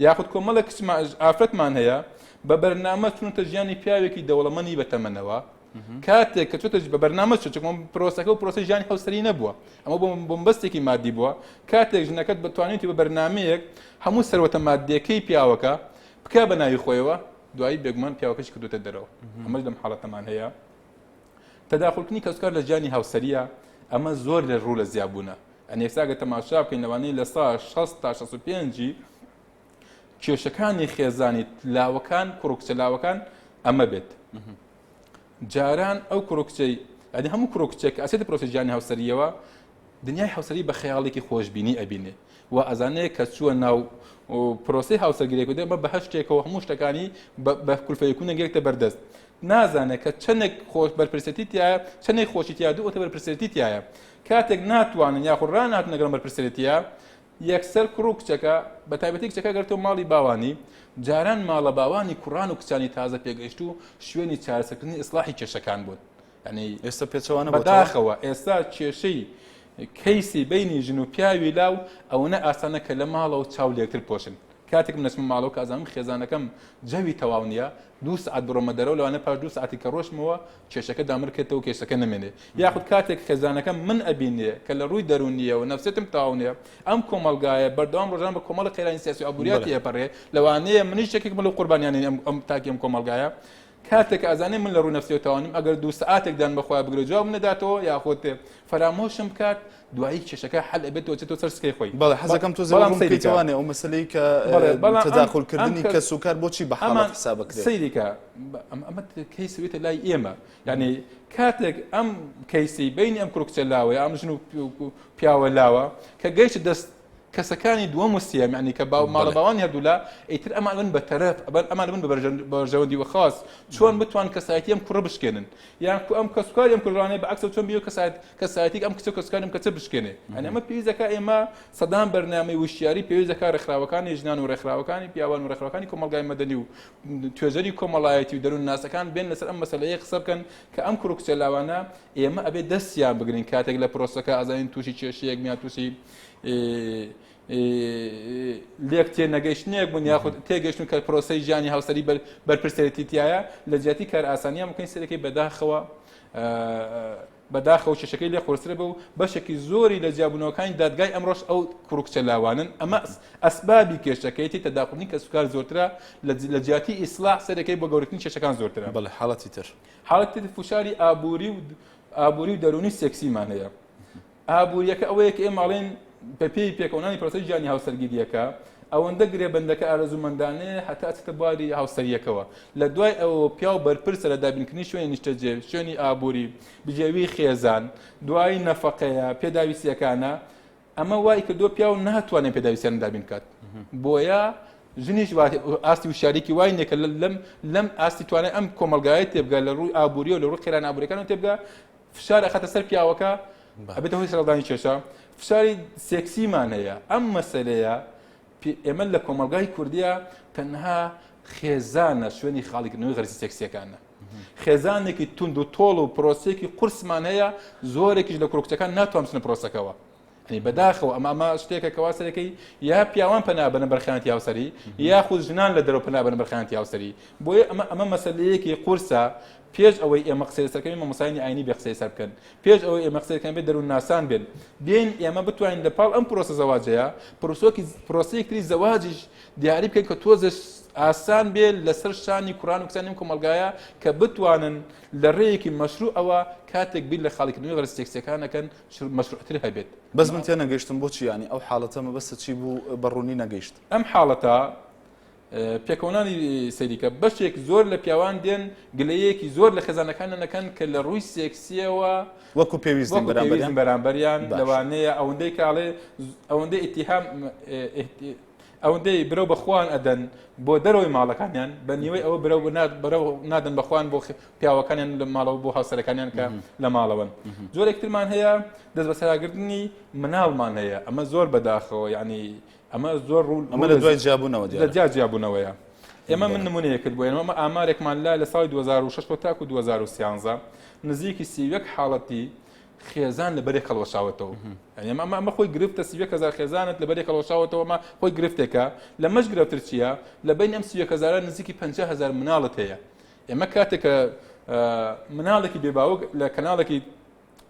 یاخود کۆمەڵێک کچمان ئافرەتمان هەیە بە بەرنامە چونتە ژیانی پیاوێکی دەوڵەمەنی بەتەمەنەوە کاتێک کە چۆتە بە بەرنامە چۆ چکم پرۆسەکە و پرۆسی ژیانی هاوسەری نەبووە ئەمە بۆ بۆمبەستێکی مادی بووە کاتێک ژنەکەت بتوانێتی بە بەرنمەیەک هەموو سەروەتە مادیەکەی پیاوەکە بکە بە ناوی خۆیەوە دوایی بێگومان پیاوەکەش کردوتە دەرەوە ئەمەش لەم حاڵەتەمان هەیە تەداخلکردنی کەسکار لە ژیانی هاوسەریە ئەمە زۆر لە ڕوو لە زیابوونە ئەنێساگە تەماشا بکەین لەوانەیە لە سا 60 تا 65 کێشەکانی خێزانی لاوەکان کوڕ و کچە لاوەکان ئەمە بێت جاران ئەو کوڕ و کچەی ئەدی هەموو کوڕ و کچێک ئەچێتە پرۆسەی ژیانی هاوسەریەوە دنیای هاوسەری بە خەیاڵێکی خۆشببینی ئەبینێ و ئەزانێ کە چووە ناو پرۆسی هاوسەرگیرێک و دەمە بە هەشتێکەوە هەموو شتەکانی بە کولفەیەکونە گرتە بەردەست نازانێت کە چەندێک خۆش بەرپرسەتی تایە چەندێک خۆشی تیا دوو ئەوتە بەرپرسەتی تایە کاتێک ناتوانن یاخود ڕاناتن لەگەڵ بەرپرسەتیە یەکسەر کوڕ و کچەکە، بە تایبەتی کچەکە گەرتەوە ماڵی باوانی، جاران ماڵە باوانی کوڕان و کچانی تازە پێگەیشتوو شوێنی چارەسەرکردنی ئیسڵاحی کێشەکان بوون. یانی ئێستا پێچەوانە بۆتەوە؟ بەداخەوە ئێستا کێشەی کەیسی بەینی ژن و پیاوی لاو ئەوەنە ئاسانە کە لە ماڵەوە چاو لە یەکتر بپۆشن. کاتێک من ئەچمە ماڵەوە کە ئەزانم خێزانەکەم جەوی تەواو نییە، دوو سەعات بڕۆمە دەرەوە لەوانەیە پاش دوو سەعاتی کە ڕۆشتمەوە کێشەکە دامرکێتەوە کێشەکە نەمێنێ یاخود کاتێک خێزانەکەم من ئەبینێ کە لە ڕووی دەروونیەوە نەفسیەتم تەواو نییە ئەم کۆمەڵگایە بەردەوام ڕۆژان بە کۆمەڵی قەیرانی سیاسی و ئابووریات تێپەڕێ لەوانەیە منیش یەکێک بم لەو قوربانیانەی ئەم ئەم تاکی ئەم کۆمەڵگایە کاتێک کە ئەزانێ من لە ڕووی نەفسیەوە تەواو نیم ئەگەر دوو سەعاتێک دان بەخۆیا بگرێ جوابم نەداتەوە یاخود فەرامۆشم بکات دوایی کێشەکە حەل ئەبێتەوە چێتەوە سەر سکەی خۆی. بەڵێ حەزەکەم تۆزێ بەڵام ڕوون سەیری کە. بکەیتەوانێ ئەو مەسەلەی کە بەڵێ بەڵام ئەم تەداخول ئەم کردنی کەس کەس و کار بۆچی بە حاڵەت ئەمان حساب ئەکرێ؟ سەیری کە ئەم ئەمە کەیس بێتە لای ئێمە یعنی کاتێک ئەم کەیسی بینی ئەم کوڕ و کچە لاوە یا ئەم ژن و پیاوە لاوە کە گەیشتە دەست کەسەکانی دووەم و سێیەم یعنی کە باو ماڵە باوانی هەردوولا ئیتر ئەمان بن بە تەرەف ئەبەن ئەمان بن بە بەرژەوەندی و خاص چۆن بتوان کەسایەتی ئەم کوڕە بشکێنن یان کو ئەم کەسوکاری ئەم کوڕانەی بە عەکسەوە چۆن بیەوێ کەسایەت کەسایەتیک ئەم کچە و کەسوکاری ئەم کەچە بشکێنێ یعنی ئەمە پێویست دەکا ئێمە سەدان بەرنامەی وشیاری پێویست دەکا ڕێکخراوەکانی ژنان و ڕێکخراوەکانی پیاوان و ڕێکخراوەکانی کۆمەڵگای مەدەنی و توێژەری کۆمەڵایەتی و دەروونناسەکان بێن لەسەر ئەم مەسەلەیە قسە بکەن کە ئەم کوڕ و کچە لاوانە ئێمە ئەبێ دەستیان بگرین کاتێک لە پرۆسەکە ئەزانین تووشی کێشەیەک میان تووشی لێک تێنەگەیشتنێک بوون یاخود تێگەشتن کە پرۆسەی ژیانی هاوسەری بەرپرسەرێتی تایە لە جیاتی کار ئاسانیان بکەین سەرەکەی بەداخەوە بەداخەوە کێشەکەی لێ قورسترە بە و بەشێکی زۆری لە جیابوونەوەکانی دادگای ئەمڕۆش ئەو کوڕ و کچە لاوانن ئەمە ئەسبابی کێشەکەیەتی تەداخلکردنی کەسوکار زۆرترە لە جیاتی ئیسلاح سەرەکەی بۆ گەورەترین کێشەکان زۆرترە. بەڵێ حاڵەتی تر. حاڵەتی تر فشاری ئابووری و ئابووری و دەروونی سێکسیمان هەیە. ئابووریەکە ئەوەیە کە ئێمە ئەڵێن بەپێی پێکەوەنانی پرۆسەی ژیانی هاوسەرگیریەکە ئەوەندە گرێبەندەکە ئارەزوومەندانەیە هەتا ئەچێتە بواری هاوسەریەکەوە لە دوای ئەوە پیاو بەرپرسە لە دابینکردنی شوێنی نیشتەجێ شوێنی ئابووری بژێوی خێزان دوایی نەفەقەیە پێداویستیەکانە ئەمە وای کردووە پیاو ناتوانێت پێداویستیان دابین بکات بۆیە ژنیش ئاستی وشیاریکی وای نییە کە لەم لەم ئاستی توانای ئەم کۆمەلگایە تێبگا لە ڕووی ئابووری و لە ڕووی قەیران ئابووریەکان تێبگا فشار ئەخاتە سەر پیاوەکە ئەبێتە هۆی سەرهەڵدانی کێشە فشاری سێکسیمان هەیە ئەم مەسەلەیە ئێمە لە کۆمەلگای کوردیا تەنها خێزانە شوێنی خاڵیکردنەوەی غەرزی سێکسیەکانە خێزانێکی توند و تۆڵ و پرۆسێکی قورسمان هەیە زۆرێکیش لە کوڕکچەکان ناتوان بچنە پرۆسەکەوە ئەنی بەداخەوە ئەمە ئەمە شتێکە کەوا سەرەکەی یا پیاوان پەنا بەنە بەرخیانەتی هاوسەری یاخود ژنان لە دەرەوە پەنا بەنە بەرخیانەتی هاوسەری بۆیە ئەمە ئەمە مەسەلەیەکی قورسە پێش ئەوەی ئێمە قسەی لەسەر بکەین مامۆستایانی ئاینی بێ قسەی سەر بکەن پێش ئەوەی ئێمە قسەی بکەن بێ دەروونناسان بێن بێن ئێمە بتوانین لە پاڵ ئەم پرۆسە زەواجەیە پرۆسۆکی پرۆسەیەک تری زەواجیش دیاری بکەین کە تۆزێ ئاسان بێ لەسەر شانی کوڕان و کچانی ئەم کۆمەڵگایە کە بتوانن لە ڕێیەکی مەشروعەوە کاتێک بیر لە خاڵیکردنەوەی غەرەزە سێکسیەکان ئەکەن مەشروعتر هەبێت. بەس من تێنەگەیشتم بۆچی یانی ئەو حاڵەتە مەبەستت چی بوو بە ڕوونی نەگەیشتم. ئەم حاڵەتە پێکەوەنانی سەیریکە بەشێک زۆر لە پیاوان دێن گلەیەکی زۆر لە خێزانەکانیان دەکەن کە لە ڕووی سێکسیەوە وەکو پێویست نین بەرامبەریان بەرامبەریان لەوانەیە ئەوەندەی کاڵێ ئەوەندەی ئیتیهام ئەوەندەی برەو بە خوان ئەدەن بۆ دەرەوەی ماڵەکانیان بە نیوەی ئەوە برەو بەرەو نادەن بە خوان بۆ پیاوەکانیان لە ماڵەوە بۆ هاوسەرەکانیان کە لە ماڵەوەن جۆرێک ترمان هەیە دەست بەسەراگرتنی مناڵمان هەیە ئەمە زۆر بەداخەوە یعنی ئەمە زۆر ڕوو ئەمە لە دوای جیابوونەوە لە جیا جیابوونەوەیە ئێمە من نمونەیەکرد بۆ ئێمە ئامارێکمان لا لە ساڵی 2006 تاکو 2013 نزیکی 31 حاڵەتی خێزان لە بەرێک هەڵوەشاوەتەوە یعنی ئەمە ئەمە خۆی گرفتە 31 هزار خێزانت لە بەرێک هەڵوەشاوەتەوە ئەمە خۆی گرفتێکە لە مەش گرفتر چییە لە بین ئەم 31 هزارە نزیکی 50 هزار مناڵت هەیە ئێمە کاتێک کە مناڵێکی بێباوک لە کەناڵێکی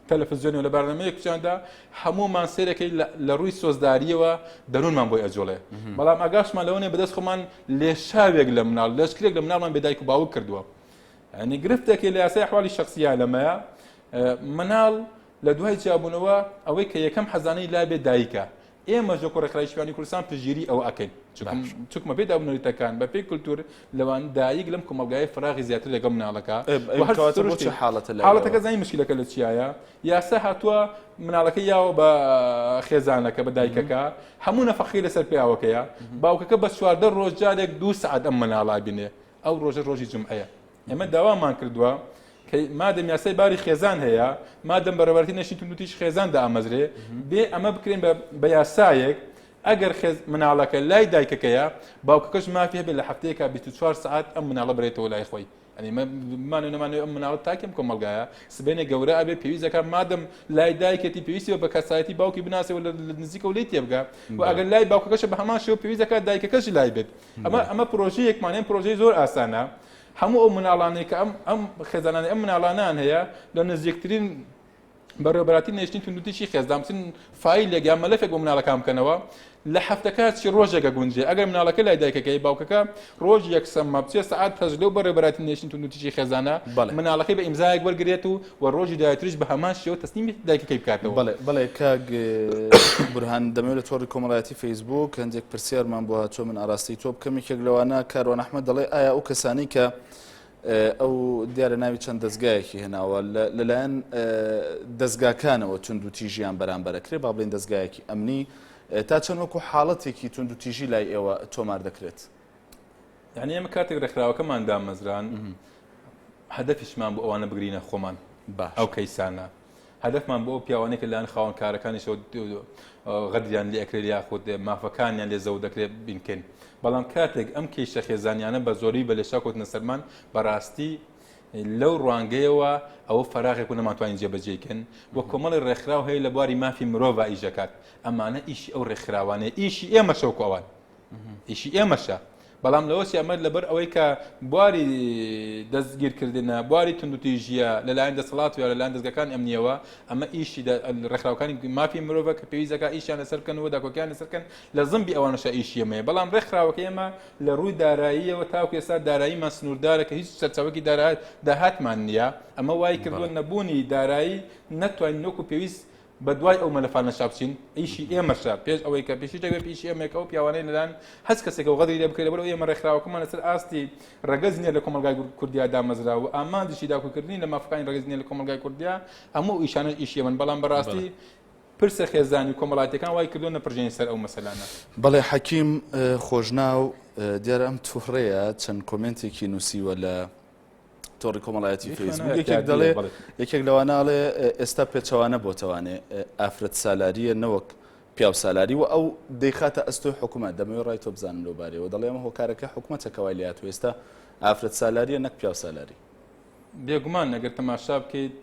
تەلەفزیۆنی و لە بەرنامەیەک پیشاندا هەموومان سێرەکەی لە ڕووی سۆزداریەوە دەروونمان بۆی ئەجوڵێ بەڵام ئاگاشمان لەوە نیە بەدەست خۆمان لێشاوێک لە مناڵ لەشکرێک لە مناڵمان بێ دایک و باوک کردووە ینی گرفتێکی لە یاسای ئەحوالی شخصیە لەمەیە مناڵ لە دوای جیابوونەوە ئەوەی کە یەکەم حەزانەی لا بێ دایکە ئێمەش وەکو ڕێکخراوی شیوانی کوردستان پشتگیری ئەوە ئەکەین چونکە بەپێی دابونەریتەکان بەپێی کولتور لەوان دایک لەم کۆمەڵگایە فراغی زیاتر لەگەڵ مناڵەکە حاڵەتەکە زانی مشکلەکە لە چیایە یاسا هاتووە مناڵەکە یاوە بە خێزانەکە بە دایکەکە هەموو نەفەقی لەسەر پیاوەکەیە باوکەکە بە 14 ڕۆژ جارێک دوو سعات ئەم مناڵا بینێ ئەو ڕۆژە ڕۆژی جمعەیە ئێمە داوامان کردووە کە مادەم یاسای باری خێزان هەیە مادەم بەڕێوەبەرایەتی نەشی توندوتیژ خێزان دامەزرێ بێ ئەمە بکرێن بە یاسایەک ئەگەر خێز مناڵەکە لای دایکەکەیە باوکەکەش مافی هەبێت لە هەفتەیەکا 24 سعات ئەم مناڵە برێتەوە لای خۆی ئەنی مانە نەمانەوە ئەم مناڵە تاکیم کۆمەڵگایە سبێنێ گەورە ئەبێ پێویست دەکات مادەم لای دایکێتی پێویستی بە کەسایەتی باوکی بناسێ و لە نزیکەوە لێی تێبگا و ئەگەر لای باوکەکەشە بە هەمان شێوە پێویست دەکات دایکەکەش لای بێت ئەمە ئەمە پرۆژەیەکمان هەیە پرۆژەی زۆر ئاسانە هەموو ئەو مناڵانەی کە ئەم ئەم خێزانانی ئەم مناڵانیان هەیە لە نزیکترین بەڕێوەبەراتی نێشتنی توندوتیژی خێزان بچن فایلێک یان مەلەفێک بۆ مناڵەکان بکەنەوە لە هەفتەکە چی ڕۆژێکە گونجێ ئەگەر مناڵەکە لای دایکەکەی باوکەکە ڕۆژ یەکسەممە بچێ سەعات هەشت لەو بەڕێوەبەراتی نێشتنی توندوتیژی خێزانە مناڵەکەی بە ئیمزایەک وەرگرێت و و ڕۆژی دواتریش بە هەمان شێوە تەسلیمی دایکەکەی بکاتەوە. بەڵێ بەڵێ کاک بورهان دەمەوێت لە تۆڕی کۆمەڵایەتی فەیسبووک هەندێک پرسیارمان بۆ هاتووە من ئاراستەی تۆ بکەم یەکێک لەوانە کاروان ئەحمەد دەڵێ ئایا ئەو کەسانەی کە ئەو دیارە ناوی چەند دەستگایەکی هێناوە لەلایەن دەستگاکانەوە توندوتیژیان بەرامبەرەکرێ با بڵێن دەستگایەکی ئەمنی تا چەند وەکو حاڵەتێکی توندوتیژی لای ئێوە تۆمار دەکرێت؟ یعنی ئێمە کاتێک ڕێکخراوەکەمان دامەزران هەدەفیشمان بۆ ئەوانە بگرینە خۆمان ئەو کەیسانە هەدەفمان بۆ ئەو پیاوانەی کە لەلایەن خاوەن کارەکانیشەوە غەدریان لێ ئەکرێت یاخود مافەکانیان لێ زەوت دەکرێت بینکەین بەڵام کاتێک ئەم کێشە خێزانیانە بە زۆری بە لێشا کەوتنە سەرمان بەڕاستی لەو ڕوانگەیەوە ئەوە فەراغێک و نەمانتوانین جێبەجێکەن و کۆمەڵی ڕێکخراو هەیە لە بواری مافی مرۆڤ ئیشەکات ئەمانە ئیشی ئەو ڕێکخراوانەیە ئیشی ئێمە شەوکو ئەوان ئیشی ئێمەشە بەڵام لەوەچی ئەمە لەبەر ئەوەی کە بواری دەستگیرکردنە بواری توندوتیژیە لەلایەن دەسەڵات و لەلایەن دەستگەکان ئەمنیەوە ئەمە ئیشی ڕێکخراوەکانی مافی مرۆڤە کە پێویست دەکات ئیشیان لەسەر بکەن و داکۆکیان لەسەر بکەن لە زمبی ئەوانەشە ئیشی ئێمەیە بەڵام ڕێکخراوەکە ئێمە لە ڕووی داراییەوە تاوەکو ئێستا داراییمان سنووردارە کە هیچ سەرچاوەکی دارا داهاتمان نییە ئەمە وای کردووە نەبوونی دارایی نەتوانین وەکو پێویست. بە دوای ئەو مەلەفانەشا بچین ئیشی ئێمەشە پێش ئەوەی کە پێشی دەبێت پیشی ئێمەکە ئەو پیاوانەی لەلایەن هەست کەسێکەوە غەدری لێ بکرێت لەبەرئەوەی ئێمە ڕێکخراوەکەمان لەسەر ئاستی ڕەگەز نییە لە کۆمەڵگای کوردیا دامەزراوە و ئامانجیشی داکۆکیکردنی لە مافەکانی ڕەگەز نییە لە کۆمەڵگای کوردیا هەموو ئەو ئیشانەش ئیشی ئێمەن بەڵام بەڕاستی پرسە خێزانی و کۆمەڵاتیەکان وای کردووە نەپرژێنی سەر ئەو مەسەلانە. بەڵێ حەکیم خۆشناو دیارە ئەم توڕەیە چەند کۆمێنتێکی نووسیوە لە تۆڕی کۆمەڵایەتی فەیسبوک یەکێک دەڵێ یەکێک لەوانە ئەڵێ ئێستا پێچەوانە بۆتەوانێ ئافرەت سالاریە نەوەک پیاو سالاری و ئەو دەیخاتە ئەستۆی حکوومەت دەمەوێت ڕای تۆ بزانم لەو بارەیەوە دەڵێ ئەمە هۆکارەکە حکوومەتە کەوای لێهاتوو ئێستا ئافرەت سالاریە نەک پیاو سالاری. بێگومان ئەگەر تەماشا بکەیت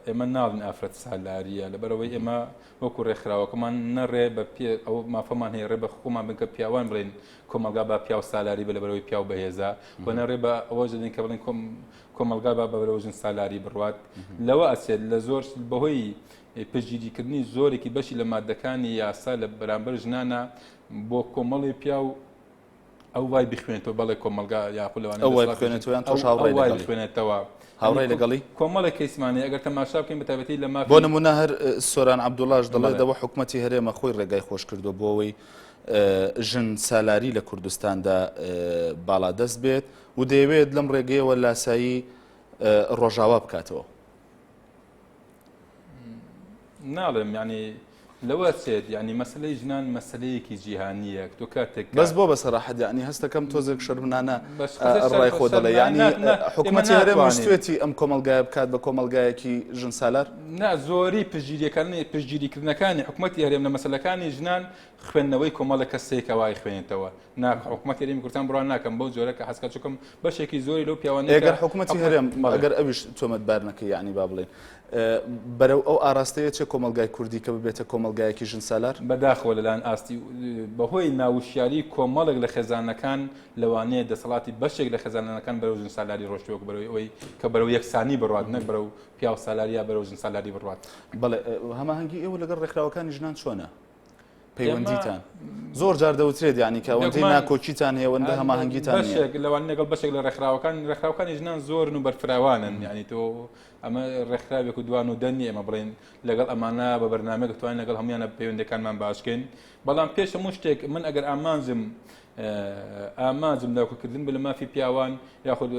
ئێمە ناڵین ئافرەت سالاریە لەبەرەوەی ئێمە وەکو ڕێکخراوەکەمان نەڕێ بە پێ ئەو مافەمان هەیە ڕێ بە خۆمان بن کە پیاوان بڵێن کۆمەلگا با پیاو سالاری بە لەبەرەوەی پیاو بەهێزە و نەڕێ بە ئەوە دەدەین کە بڵێن کۆمەلگا با بەرەوە ژن سالاری بڕوات لەوە ئەچێت لە زۆر بەهۆی پشتگیریکردنی زۆرێکی بەشی لە مادەکانی یاسا لە بەرامبەر ژنانە بۆ کۆمەڵی پیاو ئەو وای بخوێنێتەوە بەڵێ کۆمەڵگا یاخود لەوانەیە ئەو وای بخوێنێتەوە یان تۆش هاوڕای وای بخوێنێتەوە هاوڕای لەگەڵی کۆمەڵێک کەیسمانەیە ئەگەر تەماشا بکەین بە تایبەتی لە مافی بۆ نمونە هەر سۆران عەبدوڵاش دەڵێ دەوە حکومەتی هەرێمە خۆی ڕێگای خۆش کردووە بۆ ئەوەی ژن سالاری لە کوردستاندا باڵادەست بێت و دەیەوێت لەم ڕێگەیەوە لاسایی ڕۆژاوا بکاتەوە. ناڵێم یعنی لەوە چێت یعنی مەسلەی ژنان مەسلەیەکی جیهانیە تۆ کاتێک بەس بۆ بە سەراحەت یعنی هەستەکەم تۆزێک شەرمنانە ڕای خۆ دەڵێ یعنی حکوومەتی هەرێم ویستوێتی ئەم کۆمەڵگایە بکات بە کۆمەڵگایەکی ژن سالار نا زۆری پشتگیریەکانی پشتگیریکردنەکانی حکوومەتی هەرێم لە مەسلەکانی ژنان خوێندنەوەی کۆمەڵە کەسێکە وای خوێنێتەوە نا حکومەتی هەرێمی کوردستان بڕوا ناکەم بەو جۆرە کە حەزکە چونکم بەشێکی زۆری لەو پیاوانەی ئەگەر حکومەتی هەرێم ئەگەر ئەویش تۆمەتبار نەکەی یعنی با بڵێین بەرەو ئەو ئاراستەیە چێ کۆمەڵگای کوردی کە ببێتە کۆمەڵگایەکی ژن سالار؟ بەداخەوە لەلایەن ئاستی بەهۆی ناوشیاری کۆمەڵێک لە خێزانەکان لەوانەیە دەسەڵاتی بەشێک لە خێزانەکان بەرەو ژن سالاری ڕۆشتووە بەرەو ئەوەی کە بەرەو یەکسانی بڕوات نەک بەرەو پیاو سالاری یا بەرەو ژن سالاری بڕوات. بەڵێ هەماهەنگی ئێوە لەگەڵ ڕێکخراوەکانی ژنان چۆنە؟ پەیوەندیتان زۆر جار دەوترێت یعنی کە ئەوەندەی ناکۆکیتان هەیە ئەوەندە هەماهەنگیتان نییە. بەشێک لەوان لەگەڵ بەشێک لە ڕێکخراوەکان ڕێکخراوەکانی ژنان زۆرن و بەرفراوانن یعنی تۆ ئەمە ڕێکخراوێک و دوان و دە نییە ئێمە بڵێن لەگەڵ ئەمانە بە بەرنامەیەک توانین لەگەڵ هەمویانە پەیوەندەکانمان باشکەین بەڵام پێش هەموو شتێک من ئەگەر ئامانجم ئامانجم داکۆکیکردن بێ لە مافی پیاوان یاخود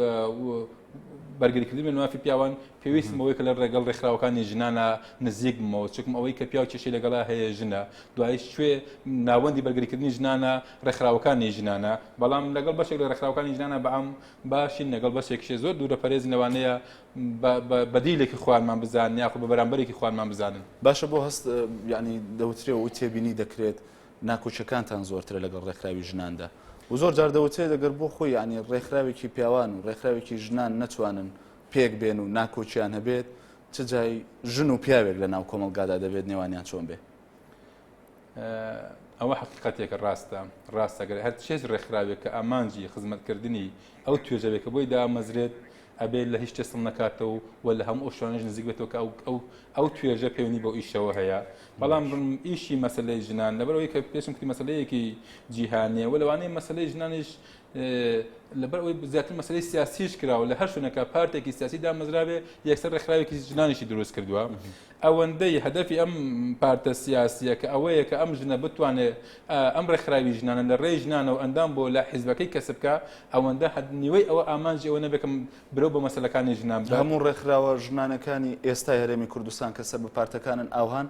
بەرگریکردن بێ لە مافی پیاوان پێویستم ئەوەی کە لە ڕێگەڵ ڕێکخراوەکانی ژنانە نزیک بمەوە چکم ئەوەی کە پیاو کێشەی لەگەڵا هەیە ژنە دوایش کوێ ناوەندی بەرگریکردنی ژنانە ڕێکخراوەکانی ژنانە بەڵام لەگەڵ بەشێک لە ڕێکخراوەکانی ژنانە بەعام باشین لەگەڵ بەشێکشێ زۆر دوورە پەرێزن لەوانەیە بەدیلێکی خۆیانمان بزانن یاخود بە بەرامبەرێکی خۆیانمان بزانن. باشە بۆ هەست یعنی دەوترێ و تێبینی دەکرێت ناکۆکیەکانتان زۆرترە لەگەڵ ڕێکخراوی ژناندا و زۆر جار دەوترێت ئەگەر بۆ خۆی یعنی ڕێکخراوێکی پیاوان و ڕێکخراوێکی ژنان نەتوانن پێک بێن و ناکۆکیان هەبێت چ جای ژن و پیاوێک لە ناو کۆمەڵگادا دەبێت نێوانیان چۆن بێ؟ ئەوە حقیقەتێکە ڕاستە ڕاستە گەر هەر چێژ ڕێکخراوێک کە ئامانجی خزمەتکردنی ئەو توێژەوێک کە بۆی دامەزرێت ئەبێت لە هیچ شتێ سڵ نەکاتەوە و لە هەموو ئەو شوێنانەش نزیک بێتەوە کە ئەو ئەو توێژە پەیوەندی بەو ئیشەوە هەیە بەڵام ئیشی مەسلەی ژنان لەبەرەوەی کە پێشم کوتی مەسلەیەکی جیهانیە و لەوانەیە مەسلەی ژنانیش لەبەر ئەوەی زیاتر مەسلەی سیاسیش کراوە لە هەر شوێنێکە پارتێکی سیاسی دامەزرابێ یەکسەر ڕێکخراوێکی ژنانیشی دروست کردووە ئەوەندەی هەدەفی ئەم پارتە سیاسیە کە ئەوەیە کە ئەم ژنە بتوانێت ئەم ڕێکخراوی ژنانە لە ڕێی ژنانەوە ئەندام بۆ لە حیزبەکەی کەسب بکا ئەوەندە هەد نیوەی ئەوە ئامانجی ئەوە نەبێت کە برەو بە مەسەلەکانی ژنان بدات. هەموو ڕێکخراوە ژنانەکانی ئێستای هەرێمی کوردستان کە سەر بە پارتەکانن ئاوهان؟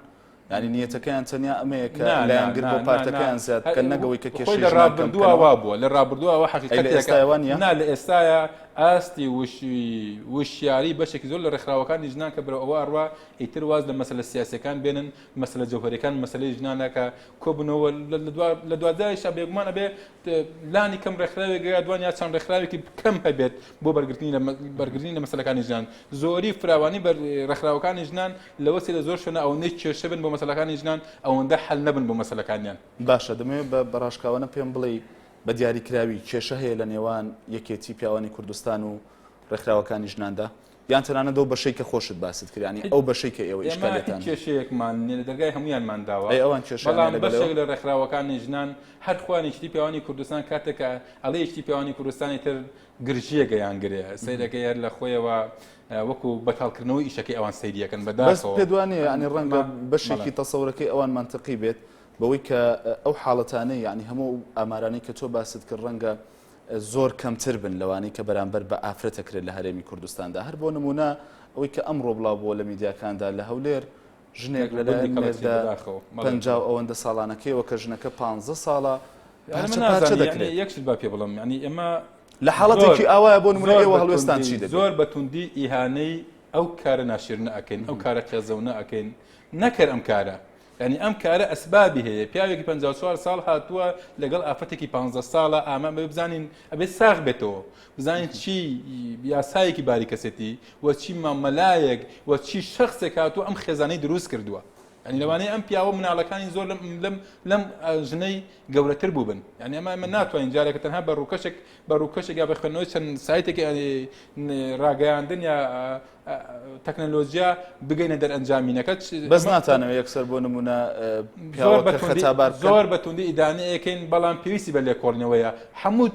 یانی نیەتەکەیان تەنیا ئەمەیە کە نا نا لایەنگر نا بۆ نا نا پارتەکەیان زیاد هەر بکەن نەک ئەوەی کە خۆی کێشەی لە ژنان کەم ڕابردووا بکەنەوە؟ وا بووە لە ڕابردووا ئەوە ئەی لە حەقیقەتێکە ئێستایا وا نییە؟ نا لە ئێستایا ئاستی وشیاری بەشێکی زۆر لە ڕێکخراوەکانی ژنان کە بەرەو ئەوە ئەڕوا ئیتر واز لە مەسەلە سیاسیەکان بێنن مەسەلە جەوهەریەکان مەسەلەی ژنانە کە کۆبنەوە لە دوادایشا بێگومان ئەبێ لانی کەم ڕێکخراوێک یا دوان یا چەند ڕێکخراوێکی کەم هەبێت بۆ بەرگرتنی لە بەرگرتنی لە مەسەلەکانی ژنان زۆری فراوانی بەر ڕێکخراوەکانی ژنان لەوە چێ لە زۆر شوێنە ئەوەندەی کێشە بن بۆ مەسەلەکانی ژنان ئەوەندە حەل نەبن بۆ مەسەلەکانیان. باشە دەمەوێت بە بەڕاشکاوانە پێم بڵێی بە دیاریکراوی کێشە هەیە لە نێوان یەکێتی پیاوانی کوردستان و ڕێکخراوەکانی ژناندا؟ یان تەنانەت ئەو بەشەی کە خۆشت باست کرد یانی ئەو بەشەی کە ئێوە ئێمە هیچ ئیشکالیەتان هەیە؟ کێشەیەکمان نیە لە دەرگای هەموویانمان داوە ئەی ئەوان کێشەیان بەڵام هەیە لەگەڵ بەشێک ئێوە؟ لە ڕێکخراوەکانی ژنان هەر خۆیان یەکێتی پیاوانی کوردستان کاتێک کە ئەڵێ یەکێتی پیاوانی کوردستان ئیتر گرژییەکە یان گرێ سەیرەکەی هەر لە خۆیەوە وەکو بەتاڵکردنەوەی ئیشەکەی ئەوان سەیریەکەن بەس بەداخەوە پێت وا نییە یانی ڕەنگە ئەمە بەشێکی بەڵێ. تەسەورەکەی ئەوان مەنتقی بێت بەوەی کە ئەو حاڵەتانەی یانی هەموو ئەو ئامارانەی کە تۆ باست کرد ڕەنگە زۆر کەمتر بن لەوانەی کە بەرامبەر بە ئافرەت ئەکرێت لە هەرێمی کوردستاندا هەر بۆ نمونە ئەوەی کە ئەمڕۆ بڵاو بووە لە میدیاکاندا لە هەولێر ژنێک لەلایەن مێردە 50 ئەوەندە ساڵانەکەیەوە کە ژنەکە 15 ساڵە پارچە پارچە دەکرێت. یەک شت با پێ بڵێم یعنی ئێمە لە حاڵەتێکی ئاوایە بۆ نمونە ئێوە هەڵوێستان چی دەبێت؟ زۆر بە توندی ئیهانەی ئەو کارە ناشرنە ئەکەین ئەو کارە قێزەونە ئەکەین نەکەر ئەم کارە یانی ئەم کارە ئەسبابی هەیە پیاوێکی 54 ساڵ هاتووە لەگەڵ ئافرەتێکی 15 ساڵە ئامە بێ بزانین ئەبێ ساغ بێتەوە بزانین چی یاسایەکی باری کەسێتی و چی مامەلایەک و چی شخصێک هاتووە ئەم خێزانەی دروست کردووە یعنی لەوانەیە ئەم پیاوە مناڵەکانی زۆر لەم لەم لەم ژنەی گەورەتر بووبن یعنی ئەمە ئەمە ناتوانین جارێکە تەنها بە ڕووکەشێک بە ڕووکەشێک یا بە خوێندنەوەی چەند سایتێکی ڕاگەیاندن یا تەکنەلۆجیا بگەینە دەرئەنجامینەکە بەس ناتانەوە یەکسەر بۆ نمونە پیاوەکە خەتابار زۆر بە توندی ئیدانەیەکەین بەڵام پێویستی بە لێکۆڵینەوەیە هەموو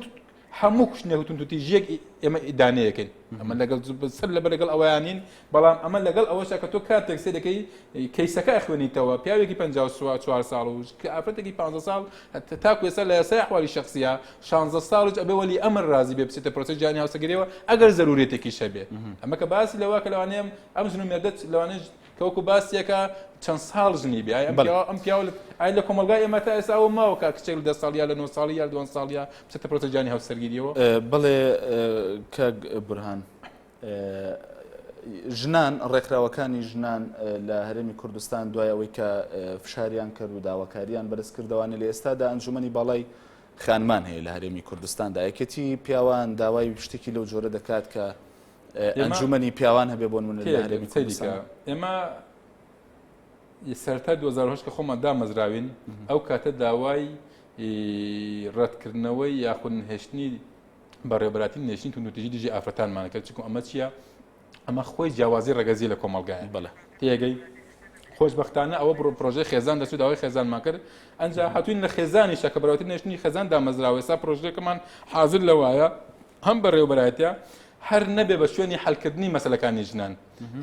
هەموو کوشتنێک و توندوتیژیەک ئێمە ئیدانەیەکەین ئەمە لەگەڵ سەر لەبەر لەگەڵ ئەویانین بەڵام ئەمە لەگەڵ ئەوەشە کە تۆ کاتێک سێ دەکەی کەیسەکە ئەخوێنیتەوە پیاوێکی 54 ساڵ و کە ئافرەتێکی 15 ساڵ تاکو ئێستا لە یاسای ئەحوالی شخصیە 16 ساڵیش ئەبێ وەلی ئەمر ڕازی بێ بچێتە پرۆسەی جیانی هاوسەرگیریەوە ئەگەر زەرورێتێکیش هەبێ ئەمە کە باسی لەوە کە لەوانەیە ئەم ژن و مێردە لەوانەیە کە وەکو باسیەکە چەند ساڵ ژنی بێ ئەم پیاوە ئەم پیاوە ئای لە کۆمەڵگای ئێمە تا ئێستا ئەوە ماوە کە کچێک لە دە ساڵ یا لە نۆ ساڵی یا لە دوان ساڵ یا بچێتە پرۆسەی جیانی هاوسەرگیریەوە بەڵێ کاک بورهان ژنان ڕێکخراوەکانی ژنان لە هەرێمی کوردستان دوای ئەوەی کە فشاریان کرد و داواکاریان بەرز کردەوانێ لە ئێستادا ئەنجومەنی باڵای خانمان هەیە لە هەرێمی کوردستاندا یەکێتی پیاوان داوای شتێکی لەو جۆرە دەکات کە ئەنجومەنی پیاوان هەبێ بۆ نمونە لە هەرێمی کوردستان ئێمە سەرەتای 2008 کە خۆمان دامەزراوین ئەو کاتە داوای ڕەتکردنەوەی یاخود نهێشتنی بەڕێوەبەرایەتی نێشتنی توندوتیژی دژی ئافرەتانمان کرد چونکە ئەمە چییە ئەمە خۆی جیاوازی ڕەگەزی لە کۆمەڵگایە بەڵێ تێگەی خۆشببختانە ئەوە بڕۆ پرۆژەی خێزان دەچوو داوای خێزانمان کرد ئەنجا هاتوین لە خێزانی شەکە بەڕێوەتی نێشتنی خێزان دامەزراوە ئێستا پرۆژەکەمان حاضر لەوایە هەم بەڕێوەبەرایەتە هەر نەبێ بە شوێنی حلکردنی مەسلەکانی ژنان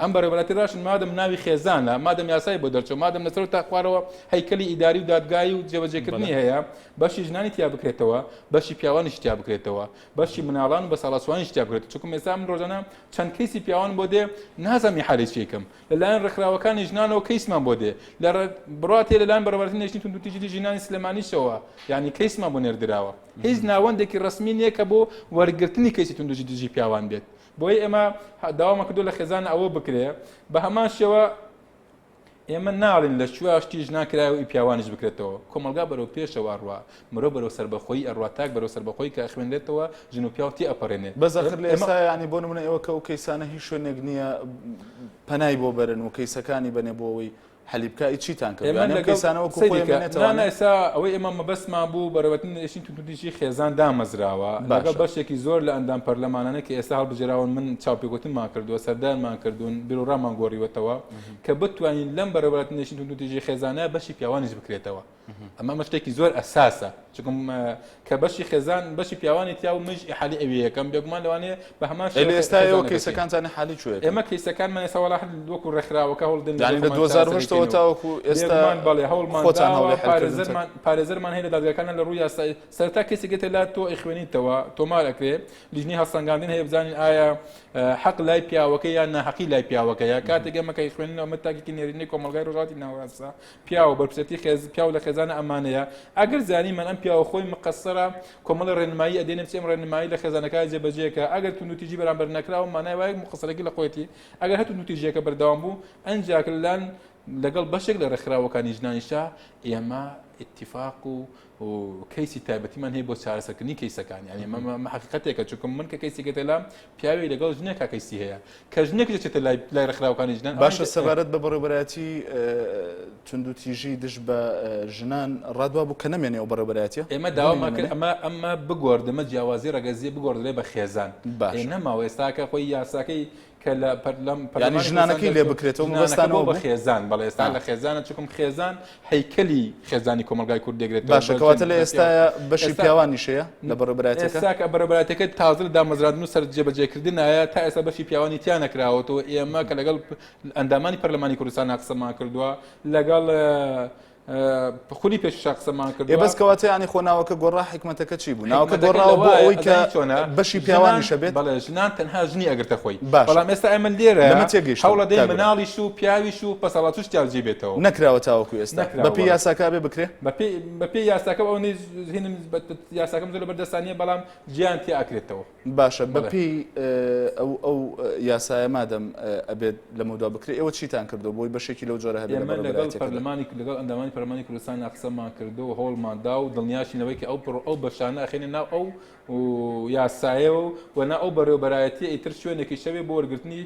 ئەم بەڕێوەبەرایەتی ڕاشن مادەم ناوی خێزانە مادەم یاسای بۆ دەرچوو مادەم لەسەر تا خوارەوە هەیکەلی ئیداری و دادگایی و جێبەجێکردنی هەیە بەشی ژنانی تیا بکرێتەوە بەشی پیاوانیش تیا بکرێتەوە بەشی مناڵان و بەساڵاچوانیش تیا بکرێت چونکە ئێستا من ڕۆژانە چەند کەیسی پیاوان بۆ دێ نازانم حالی چیکەم لەلایەن ڕێکخراوەکانی ژنانەوە کەیسمان بۆ دێ لە بڕاتێ لەلایەن بەڕێوەبەرایەتی نێشتنی توندوتیژی دژی ژنانی سلێمانیشەوە یعنی کەیسمان بۆ نێردراوە هیچ ناوەندێکی ڕەسمی نییە کە بۆ وەرگرتنی کەیسی توندوتیژی دژی پیاوان بێت بۆیە ئێمە داوامان کردو لە خێزان ئەوە بکرێ بە هەمان شێوە ئێمە ناڵین لە کوێ شتی ژنان کرایە و ئی پیاوانیش بکرێتەوە کۆمەڵگا بەرەو پێشەوە ئەڕوا مرۆ بەرەو سەربەخۆیی ئەڕوا تاک بەرەو سەربەخۆی کە ئەخوێنرێتەوە ژن و پیاو تی ئەپەڕێنێ بەس ئەخر لە ئێستا یانی بۆ نمونە ئێوە کە ئەو کەیسانە هیچ شوێنێک نییە پەنای بۆ بەرن و کەیسەکانی بەنێ بۆ ئەوەی حەلی بکا ئی چیتان کرد ئێمە یانی ئەم لەگەڵ کەیسانە وەکو سەیری خۆی کە ئەمێنێتەوە نا نا ئێستا ئەوەی ئێمە مەبەستمان بوو بەڕێوەبردنی نێشتنی توندوتیژی خێزان دامەزراوە لەگەڵ باشە بەشێکی زۆر لە ئەندام پەرلەمانانە کە ئێستا هەڵبژێراون من چاوپێکەوتنمان کردووە سەردانمان کردوون بیروڕامان گۆڕیوەتەوە کە بتوانین لەم بەڕێوەبردنی نێشتنی توندوتیژی خێزانە بەشی پیاوانیش بکرێتەوە ئەمە ئەمە شتێکی زۆر ئەساسە چونکم کە بەشی خێزان بەشی پیاوانی تیا و منیش ئیحالی ئەوێ یەکەم بێگومان لەوانەیە بە هەمان ئەی شێوە لە ئێستا ئێوە خێزانەکەشی کەیسەکانتان حالی کوێ ئێمە کەیسەکانمان ئێستا وەڵا هەر وەکو ڕێکخراوەکە هەوڵ دەین یانی لەگەڵ لە خۆمان چارەسەری 2008 ەوە کەین و تاوەکو ئێستا بێگومان بەڵێ هەوڵمان خۆتان داوە هەوڵی حلکردنتان پارێزەرمان پارێزەرمان هەیە لە دادگاکانە لە ڕووی یاسایی سەرەتا کەیسێک دێتە لات تۆ ئەیخوێنیتەوە تۆمار ئەکرێ لیژنەی هەڵسەنگاندن هەیە بزانین ئایا حەق لای پیاوەکە یان ناحەقی لای پیاوەکەیە کاتێک ئێمە کە ئەیخوێنینەوە ئەمە تاکێکی نێرینەی کۆمەڵگای ڕۆژهەڵاتی ناوەڕاستە پیاو بەرپرسیارەتی خێز پیاو لە خێزانە ئەمانەیە ئەگەر زانیمان ئەم پیاوە خۆی مقەسەرە کۆمەڵی ڕێنمایی ئەدێنێ بچێ ئەم ڕێنمایی لە خێزانەکە جێبەجێکە ئەگەر توندوتیژی بەرامبەر نەکراوە مانای وایە مقەسەرەکەی لە خۆیەتی ئەگەر هەر توندوتیژیەکە بەردەوام بوو ئەنجا لەلایەن لەگەڵ بەشێک لە ڕێکخراوەکانی ژنانیشا ئێمە ئیتیفاق و و کەیسی تایبەتیمان هەیە بۆ چارەسەرکردنی کەیسەکان یعنی ئەمە حەقیقەتێکە چونکە من کە کەیسێکێتە لام پیاوێک لەگەڵ ژنێکا کەیسی هەیە کە ژنێک دەچێتە لای لای ڕێکخراوەکانی ژنان باشە سەبارەت بە بەڕێوەبەرایەتی توندوتیژی دژ بە ژنان ڕادوا بوو کە نەمێنێ ئەو بەڕێوەبەرایەتیە ئێمە داوامان کرد ئەمە ئەمە بگۆڕدرێ ئەمە جیاوازی ڕەگەزیە بگۆڕدرێ بە خێزان باشە نەماوە ئێستاکە خۆی یاساکەی. کە لە پەرلەم یانی پەرلەمانی کوردستان ژنانەکەی لێ دەرچوو بکرێتەوە ژنانەکە مەبەستان بۆ ئەوە بە بوو؟ خێزان بەڵێ ئێستا ئا. لە خێزانە چونکم خێزان هەیکەلی خێزانی کۆمەڵگای کورد دەگرێتەوە باشە بە کەواتە ژن لە بە پیاو ئێستایا بەشی ئێستا پیاوانیش هەیە لە بەڕێوەبەرایەتیەکە؟ ئێستا کە بەڕێوەبەرایەتیەکە تازە لە دامەزراندن و سەر جێبەجێکردنایە تا ئێستا بەشی پیاوانی تیا نەکراوەتەوە ئێمە کە لەگەڵ ئەندامانی پەرلەمانی کوردستان قسەمان کردووە لەگەڵ خولی پێشوشا قسەمان ئێ کردووە بەس کەواتە یانی خۆ ناوەکە گۆڕا حیکمەتەکە چی بوو؟ ناوەکە حیکمەتەکە گۆڕاوە بۆ لەوایە ئەوەی کە ئەزانی چۆنە بەشی ژنان پیاوانیش هەبێت؟ بەڵێ ژنان تەنها ژنی ئەگرتە خۆی باشە بەڵام ئێستا ئێمە لێرە لەمە تێگەیشتم هەوڵەدەین کاک گۆران. مناڵیش و پیاویش و پەسەڵاتوش تیا جێ بێتەوە. نەکراوە تاوەکو ئێستا نەکراوە بەپێی بەڵێ. یاساکە ئەبێ بکرێ؟ بەپێی بەپێی یاساکە ئەوەندەی هینم یاساکەم زۆر لەبەر دەستا نییە بەڵام جێیان تیا ئەکرێتەوە. باشە بەڵێ. بەپێی ئەو ئەو یاسایە مادەم ئەبێت لەمەودوا بکرێ ئێوە چیتان کردووە بۆی بەشێکی لەو جۆرە هەبێ لە ئێمە لەگەڵ بەڕێوەبەرایەتیەکەدا؟ پەرلەمانی لەگەڵ ئەندامانی پەرلەمانی کوردستان قسەمان کردو و هەوڵمان دا و دڵنیاشین لەوەی کە ئەو پڕ ئەو بەشانە ئەخەینە ناو ئەو و یاسایەوە و نا ئەو بەڕێوەبەرایەتیە ئیتر شوێنێکیش هەبێ بۆ وەرگرتنی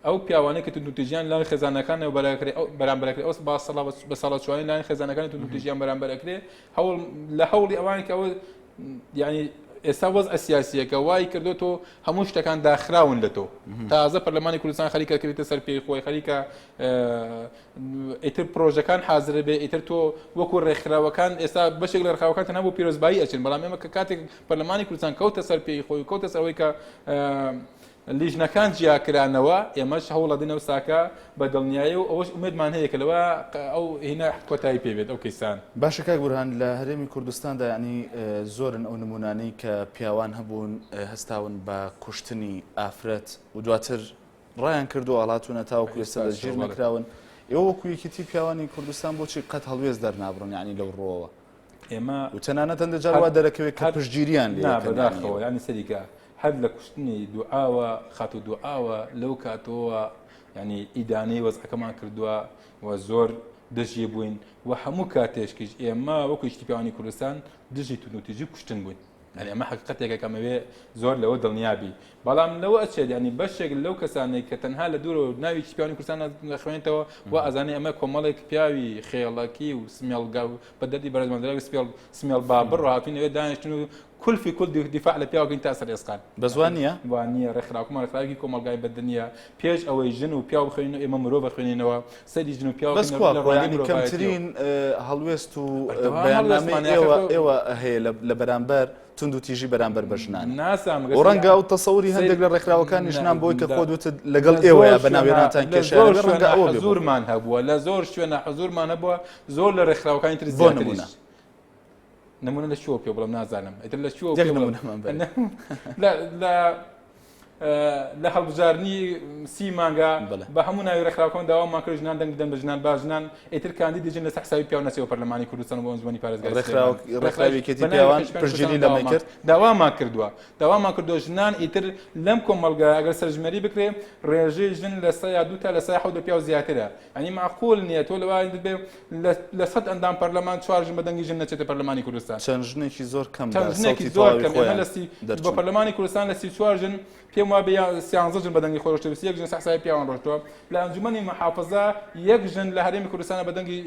ئەو پیاوانەی کە توندوتیژیان لای خێزانەکانەوە بەراکرێ ئەو بەرامبەر ئەکرێ ئەو با سەڵا بە ساڵاچوانی لای خێزانەکانی توندوتیژیان بەرامبەر ئەکرێ هەوڵ لە هەوڵی ئەوان کە ئەوە یعنی ئێستا وەزعە سیاسیەکە وای کردو تۆ هەموو شتەکان داخراون لە تۆ تازە پەرلەمانی کوردستان خەریکە کردیتە سەر پێی خۆی خەریکە ئیتر پرۆژەکان حازرە بێ ئیتر تۆ وەکو ڕێکخراوەکان ئێستا بەشێک لە ڕێکخراوەکان تەنها بۆ پیرۆزبایی ئەچن بەڵام ئێمە کە کاتێک پەرلەمانی کوردستان کەوتە سەر پێی خۆی و کەوتە سەر ئەوەی کە لیژنەکان جیاکرانەوە، ئێمەش هەوڵەدەین ئەو ساکە بە دڵنیایی و ئەوەش ئومێدمان هەیە کە لەوە ئەو هینە کۆتایی پێ بێت ئەو کەیسان. باشە کاک بورهان لە هەرێمی کوردستاندا یانی زۆرن ئەو نمونانەی کە پیاوان هەبوون هەستاون بە کوشتنی ئافرەت و دواتر ڕایان کردو ئاڵاتونە تاوەکو ئێستا دەستگیر نەکراون ئێوە وەکو یەکێتی پیاوانی کوردستان بۆچی قەت هەڵوێست دەرنابڕن یانی لەو ڕووەوە؟ ئێمە و تەنانەت هەندێک جار وا دەرەکەوێت کە پشتگیریان لێ نا بەداخەوە یانی سەریکە هەر لە کوشتنی دوعاوە خاتوو دوعاوە لەو کاتەوە یعنی ئیدانەی وەزعەکەمان کردووە و زۆر دژی بووین و هەموو کاتێشکیش ئێمە وەکو یەکێتی پیاوانی کوردستان دژی توندوتیژی کوشتن بووین یعنی ئەمە حەقیقەتێکە کە ئەمەوێ زۆر لەوە دڵنیابی بەڵام لەوە ئەچێت یعنی بەشێک لەو کەسانەی کە تەنها لە دوورەوە ناوی یەکێتی پیاوانی کوردستان دەخوێنێتەوە و ئەزانێ ئەمە کۆمەڵێک پیاوی خێڵەکی و سمێڵگا و بە دەردی بەرزمەندراوی سپێڵ سمێڵ بابڕ هاتوین لەوێ دانیشتن و کولفی کول دیفاع لە پیاوەکەین تا سەر ئێسقان. بەس وا نییە؟ وا نییە، ڕێکخراوەکەمان ڕێکخراوێکی کۆمەڵگای بەدەنییە، پێش ئەوەی ژن و پیاو بخوێنینەوە ئێمە مرۆڤ ئەخوێنینەوە، سەیری ژن و پیاو بەس ئەکەین کوا لە کوا ڕوانگەی یانی مرۆڤایەتیەوە. کەمترین هەڵوێست و بەردەوام بەیاننامەی هەڵوێستمان هەیە، ئێوە ئاخر تۆ ئێوە هەیە لە بەرامبەر توندوتیژی بەرامبەر بە ژنان. نازانم و ڕەنگە ئەو تەسەوری هەندێک لە ڕێکخراوەکانی ژنان بۆی کە خۆت وتت لەگەڵ ئێوەیە بە ناوێنانتان لە کێشەیان زۆر هەبێ، ڕەنگە شوێنە ئەوە بێ بۆ خۆی. حزوورمان هەبووە، لە زۆر شوێنە حزوورمان هەبووە، زۆر لە ڕێکخراوەکانی تر بۆ زیاتریش. نموونە. نمونە لە کوێوە پێ بڵێم نازانم ئیتر لە کوێوە یەک پێ بڵێم نمونەمان بەرێ. لە لە لە هەڵبژاردنی سی مانگا بەڵێ. بە هەموو ناوی ڕێکخراوەکان داوامان کرد ژنان دەنگ بدەن بە ژنان با ژنان ئیتر کاندیدی ژن لەسەر حسابی پیاو نەچێ بۆ پەرلەمانی کوردستان و بۆ ئەنجومەنی پارێزگای ڕێکخراو سلێمانی. ڕێکخراوی یەکێتی بە ناوی پیاوان ڕێکخراوی پشتگیری کوردستان لەمەی داوامان کرد داوامان کردووە داوامان کردووە ژنان ئیتر لەم کۆمەڵگا ئەگەر سەرژمێری بکرێ ڕێژەی ژن لە سەیا دوو تا لە سەیا حەوت لە پیاو زیاترە یانی مەعقول نییە تۆ لەوە بێ لە سەد ئەندام پەرلەمان چوار ژن بە دەنگی ژن نەچێتە پەرلەمانی کوردستان. چەند ژنێکی زۆر کەم چەند بە ژنێکی سەوتی زۆر تەواوی کەم ئێمە خۆیان لە سی بە دەرچوون. پەرلەمانی کوردستان لە 34 ژن پێم وابێ یا سیانزە ژن بە دەنگی خۆی ڕۆشتووە 21 ژن حسابی پیاوان ڕۆشتووە لە ئەنجومەنی محافزە یەک ژن لە هەرێمی کوردستانە بە دەنگی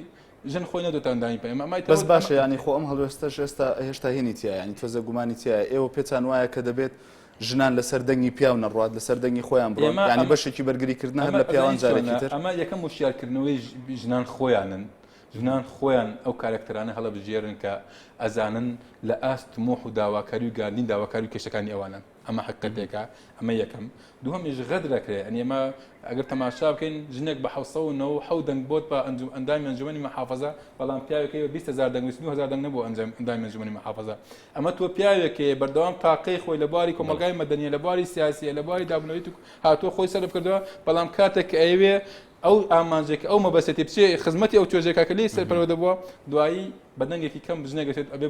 ژن خۆی نەدۆتە ئەندامی پەرلەمان ئەمە بەس ئەمە باشە یانی خۆ ئەم هەڵوێستەش ئێستا هێشتا هینی تیایە یانی تۆزێ گومانی تیایە ئێوە پێتان وایە کە دەبێت ژنان لەسەر دەنگی پیاو نەڕوات لەسەر دەنگی خۆیان بڕۆن ئێمە یانی ئەم بەشێکی بەرگری کردنە هەر ئەمە لە پیاوان ئەزانی جارێکی چۆنە تر ئەمە یەکەم وشیارکردنەوەی ژنان خۆیانن ژنان خۆیان ئەو کارەکتەرانە هەڵەبژێرن کە ئەزانن لە ئاست تموح و داواکاری و گاندین داواکاری و کێشەکانی ئەوانن ئەمە حقیقەتێکە ئەمە یەکەم دووهەمیش غەدرەکرێ یانی ئێمە ئەگەر تەماشا بکەین ژنێک بە 797 دەنگ بۆت بە ئەندامی ئەنجومەنی محافەزە بەڵام پیاوێک هەیە بە 20 هەزار دەنگ 29 هەزار دەنگ نەبوو ئەنجام ئەندامی ئەنجومەنی محافەزە ئەمە تۆ پیاوێک هەیە بەردەوام تاقەی خۆی لە بواری کۆمەڵگای مەدەنیە لە بواری سیاسیە لە بواری دابنەوەی هاتووە خۆی سەرف کردووە بەڵام کاتێک کە ئەیەوێ ئەو ئامانجێک ئەو مەبەستێتی بچێ خزمەتی ئەو توێژێکا کە لێی سەرپەروەردە بووە دوایی بە دەنگێکی کەم ژنێک دەچێت ئەبێ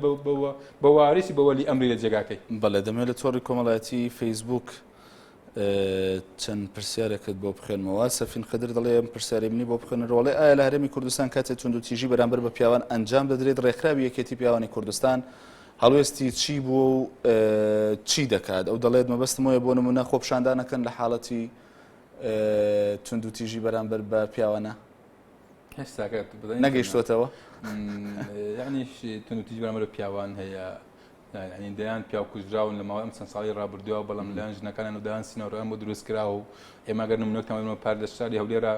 بە واریسی بە وەلی ئەمری لە جێگاکەی. بەڵێ دەمەوێت لە تۆڕی کۆمەڵایەتی فەیسبووک چەند پرسیارێکت بۆ بخوێنمەوە. سەفین خدر دەڵێ ئەم پرسیارەی منی بۆ بخوێنەرەوە ئەڵێ ئایا لە هەرێمی کوردستان کاتێ توندوتیژی بەرامبەر بە پیاوان ئەنجام دەدرێت ڕێکخراوی یەکێتی پیاوانی کوردستان هەڵوێستی چی بووە و چی دەکات؟ ئەو دەڵێت مەبەستم وایە بۆ نمونە خۆپیشاندانەکەن لە حاڵەتی توندوتیژی بەرامبەر بە پیاوانە هێشتاکە نەگەیشتوەتەوە یعنی توندوتیژی بەرامبەر بە پیاوان هەیە. یعنی دەیان پیاو کوژراون لە ماوەی ئەم چەند ساڵی ڕابردووە بەڵام لەلایەن ژنەکانیان و دەیان سیناریۆیان بۆ دروست کراوە و ئێمە گەر نمونەکتان بەرمەوە پار لە شاری هەولێرە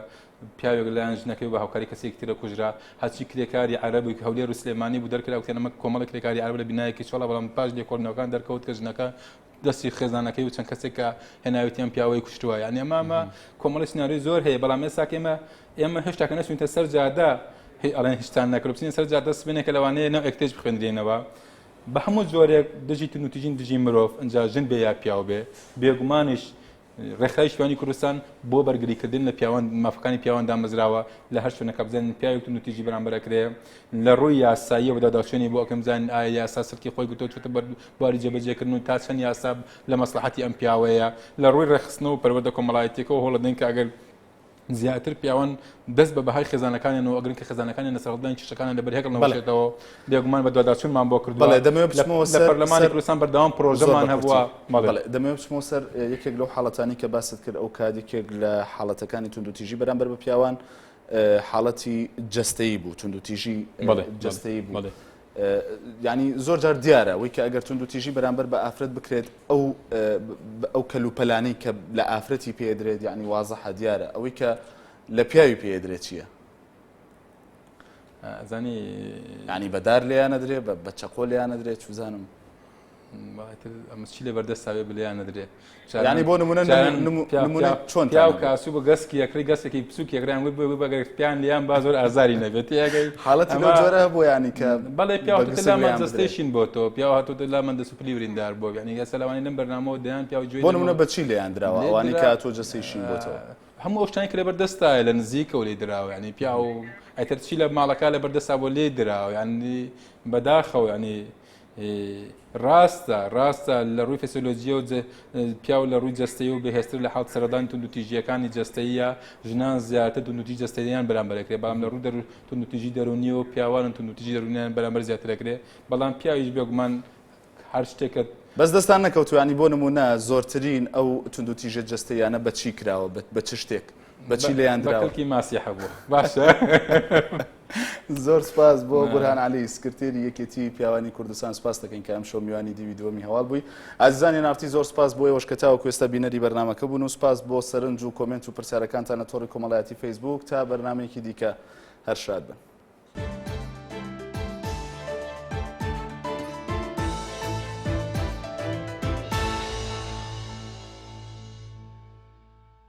پیاوێک لەلایەن ژنەکەی و بە هاوکاری کەسێکی ترە کوژرا هەرچی کرێکاری عەرەب هەولێر و سلێمانی بوو دەرکرا وتیان ئەمە کۆمەڵی کرێکاری عەرەب لە بینایەکی چۆڵە بەڵام پاش لێکۆڵینەوەکان دەرکەوت کە ژنەکە دەستی خێزانەکەی و چەند کەسێک کە هێناوێتی ئەم پیاوەی کوشتووە یعنی ئەمە ئەمە کۆمەڵی سناریۆی زۆر هەیە بەڵام ئێستا کە ئێمە ئێمە هێشتا کە نەچووینتە سەر جادە هی ئەڵێن هیچتان نەکرد بچینە سەر جادە سبێنێ کە لەوانەیە نەوعێک تێش بخوێندرێنەوە بە هەموو جۆرێک دژی توندوتیژین دژی مرۆڤ ئینجا ژن بێ یا پیاو بێ بێگومانیش ڕێکخراوی پیاوانی کوردستان بۆ بەرگریکردن لە پیاوان مافەکانی پیاوان دامەزراوە لە هەر شوێنەکە بزانین پیاوێک توندوتیژی بەرامبەر ئەکرێ لە ڕووی یاساییەوە داداچوێنی بۆ ئەکەم بزانین ئایا یاسا سلکی خۆی گرتووە چۆتە بەر بواری جێبەجێکردن و تا چەند یاسا لە مەسڵەحەتی ئەم پیاوەیە لە ڕووی ڕێکخستنەوە و پەروەردە کۆمەڵایەتیەکەوە هەوڵەدەین کە ئەگەر زیاتر پیاوان دەست بە بەهای خێزانەکانیان و ئەگرن کە خێزانەکانیان لە سەرهەڵدانی کێشەکانیان لەبەر هێکڵ نەوەشێتەوە بێگومان بەدواداچوونمان بۆ کردووە بەڵێ دەمەوێت بچمەوە لە پەرلەمانی کوردستان بەردەوام پرۆژەمان هەبووە بەڵێ دەمەوێت بچمەوە سەر یەکێک لەو حاڵەتانی کە باست کرد ئەو کات یەکێک لە حاڵەتەکانی توندوتیژی بەرامبەر بە پیاوان حاڵەتی جەستەیی بوو توندوتیژی جەستەیی بوو یانی زۆر جار دیارە ئەوەی کە ئەگەر توندوتیژی بەرامبەر بە ئافرەت بکرێت ئەو ئەو کەلوپەلانەی کە لە ئافرەتی پێدرێت یعنی وازحە دیارە ئەوەی کە لە پیاوی پێدرێت چییە؟ زانی ینی بەدار لێیان نەدرێ بە چەقۆ لێیان نەدرێت چوزانم ئەمە چی لە بەردەستا بێ بلیان نەدرێ ینی بۆ نمونە نمونە چۆن پیاو کاسو بە گەسکی یەکری گەسێکی بچووک یەکریان وی بۆ بەگەر پیان لیان با زۆر ئازاری نەبێت تێگەی حاڵەتی لەو جۆرە هەبوو ینی کە بەڵێ پیاو هاتووتە لامان جەستەی شین بۆ تۆ پیاو هاتووتە لامان دەست و پلی بریندار بۆ یعنی ئێستا لەوانەیە لەم بەرنامەوە دەیان پیاو گوێی بۆ نمونە بە چی لێیان دراوە ئەوانەی کە هاتووە جەستەی شین بۆتەوە هەموو ئەو شتانەی کە لەبەر دەستایە لە نزیکەوە لێی دراوە یعنی پیاو ئەتر چی لە ماڵەکە لەبەر دەستا بۆ لێی دراوە یعنی بەداخەوە یعنی ڕاستە ڕاستە لە ڕووی فسیۆلۆجیەوە پیاو لە ڕووی جەستەیی و بەهێزتر لە حاڵ سەرەدانی توندوتیژییەکانی جەستەییە ژنان زیاتر توندوتیژی جەستەییان بەرامبەر ئەکرێ بەڵام لە ڕووی دەر توندوتیژی دەروونیەوە پیاوانن توندوتیژی دەروونیان بەرامبەر زیاتر ئەکرێ بەڵام پیاویش بێگومان هەر شتێکە بەس دەستان نەکەوتووە ینی بۆ نموونە زۆرترین ئەو توندوتیژە جەستەییانە بە چی کراوە بە چ شتێک بە چی لێیان دراوە؟ بە کلکی ماسی هەبوو باشە. زۆر سپاس بۆ بورهان علی سکرتێری یەکێتی پیاوانی کوردستان سپاس دەکەین کە ئەمشەو میوانی دیوی دووەمی هەواڵ بووی ئازیزانی نارتی زۆر سپاس بۆ ئێوەش کە تاوەکو ئێستا بینەری بەرنامەکە بوون و سپاس بۆ سەرنج و کۆمێنت و پرسیارەکانتان لە تۆڕی کۆمەڵایەتی فەیسبوک تا بەرنامەیەکی دیکە هەر شاد بن.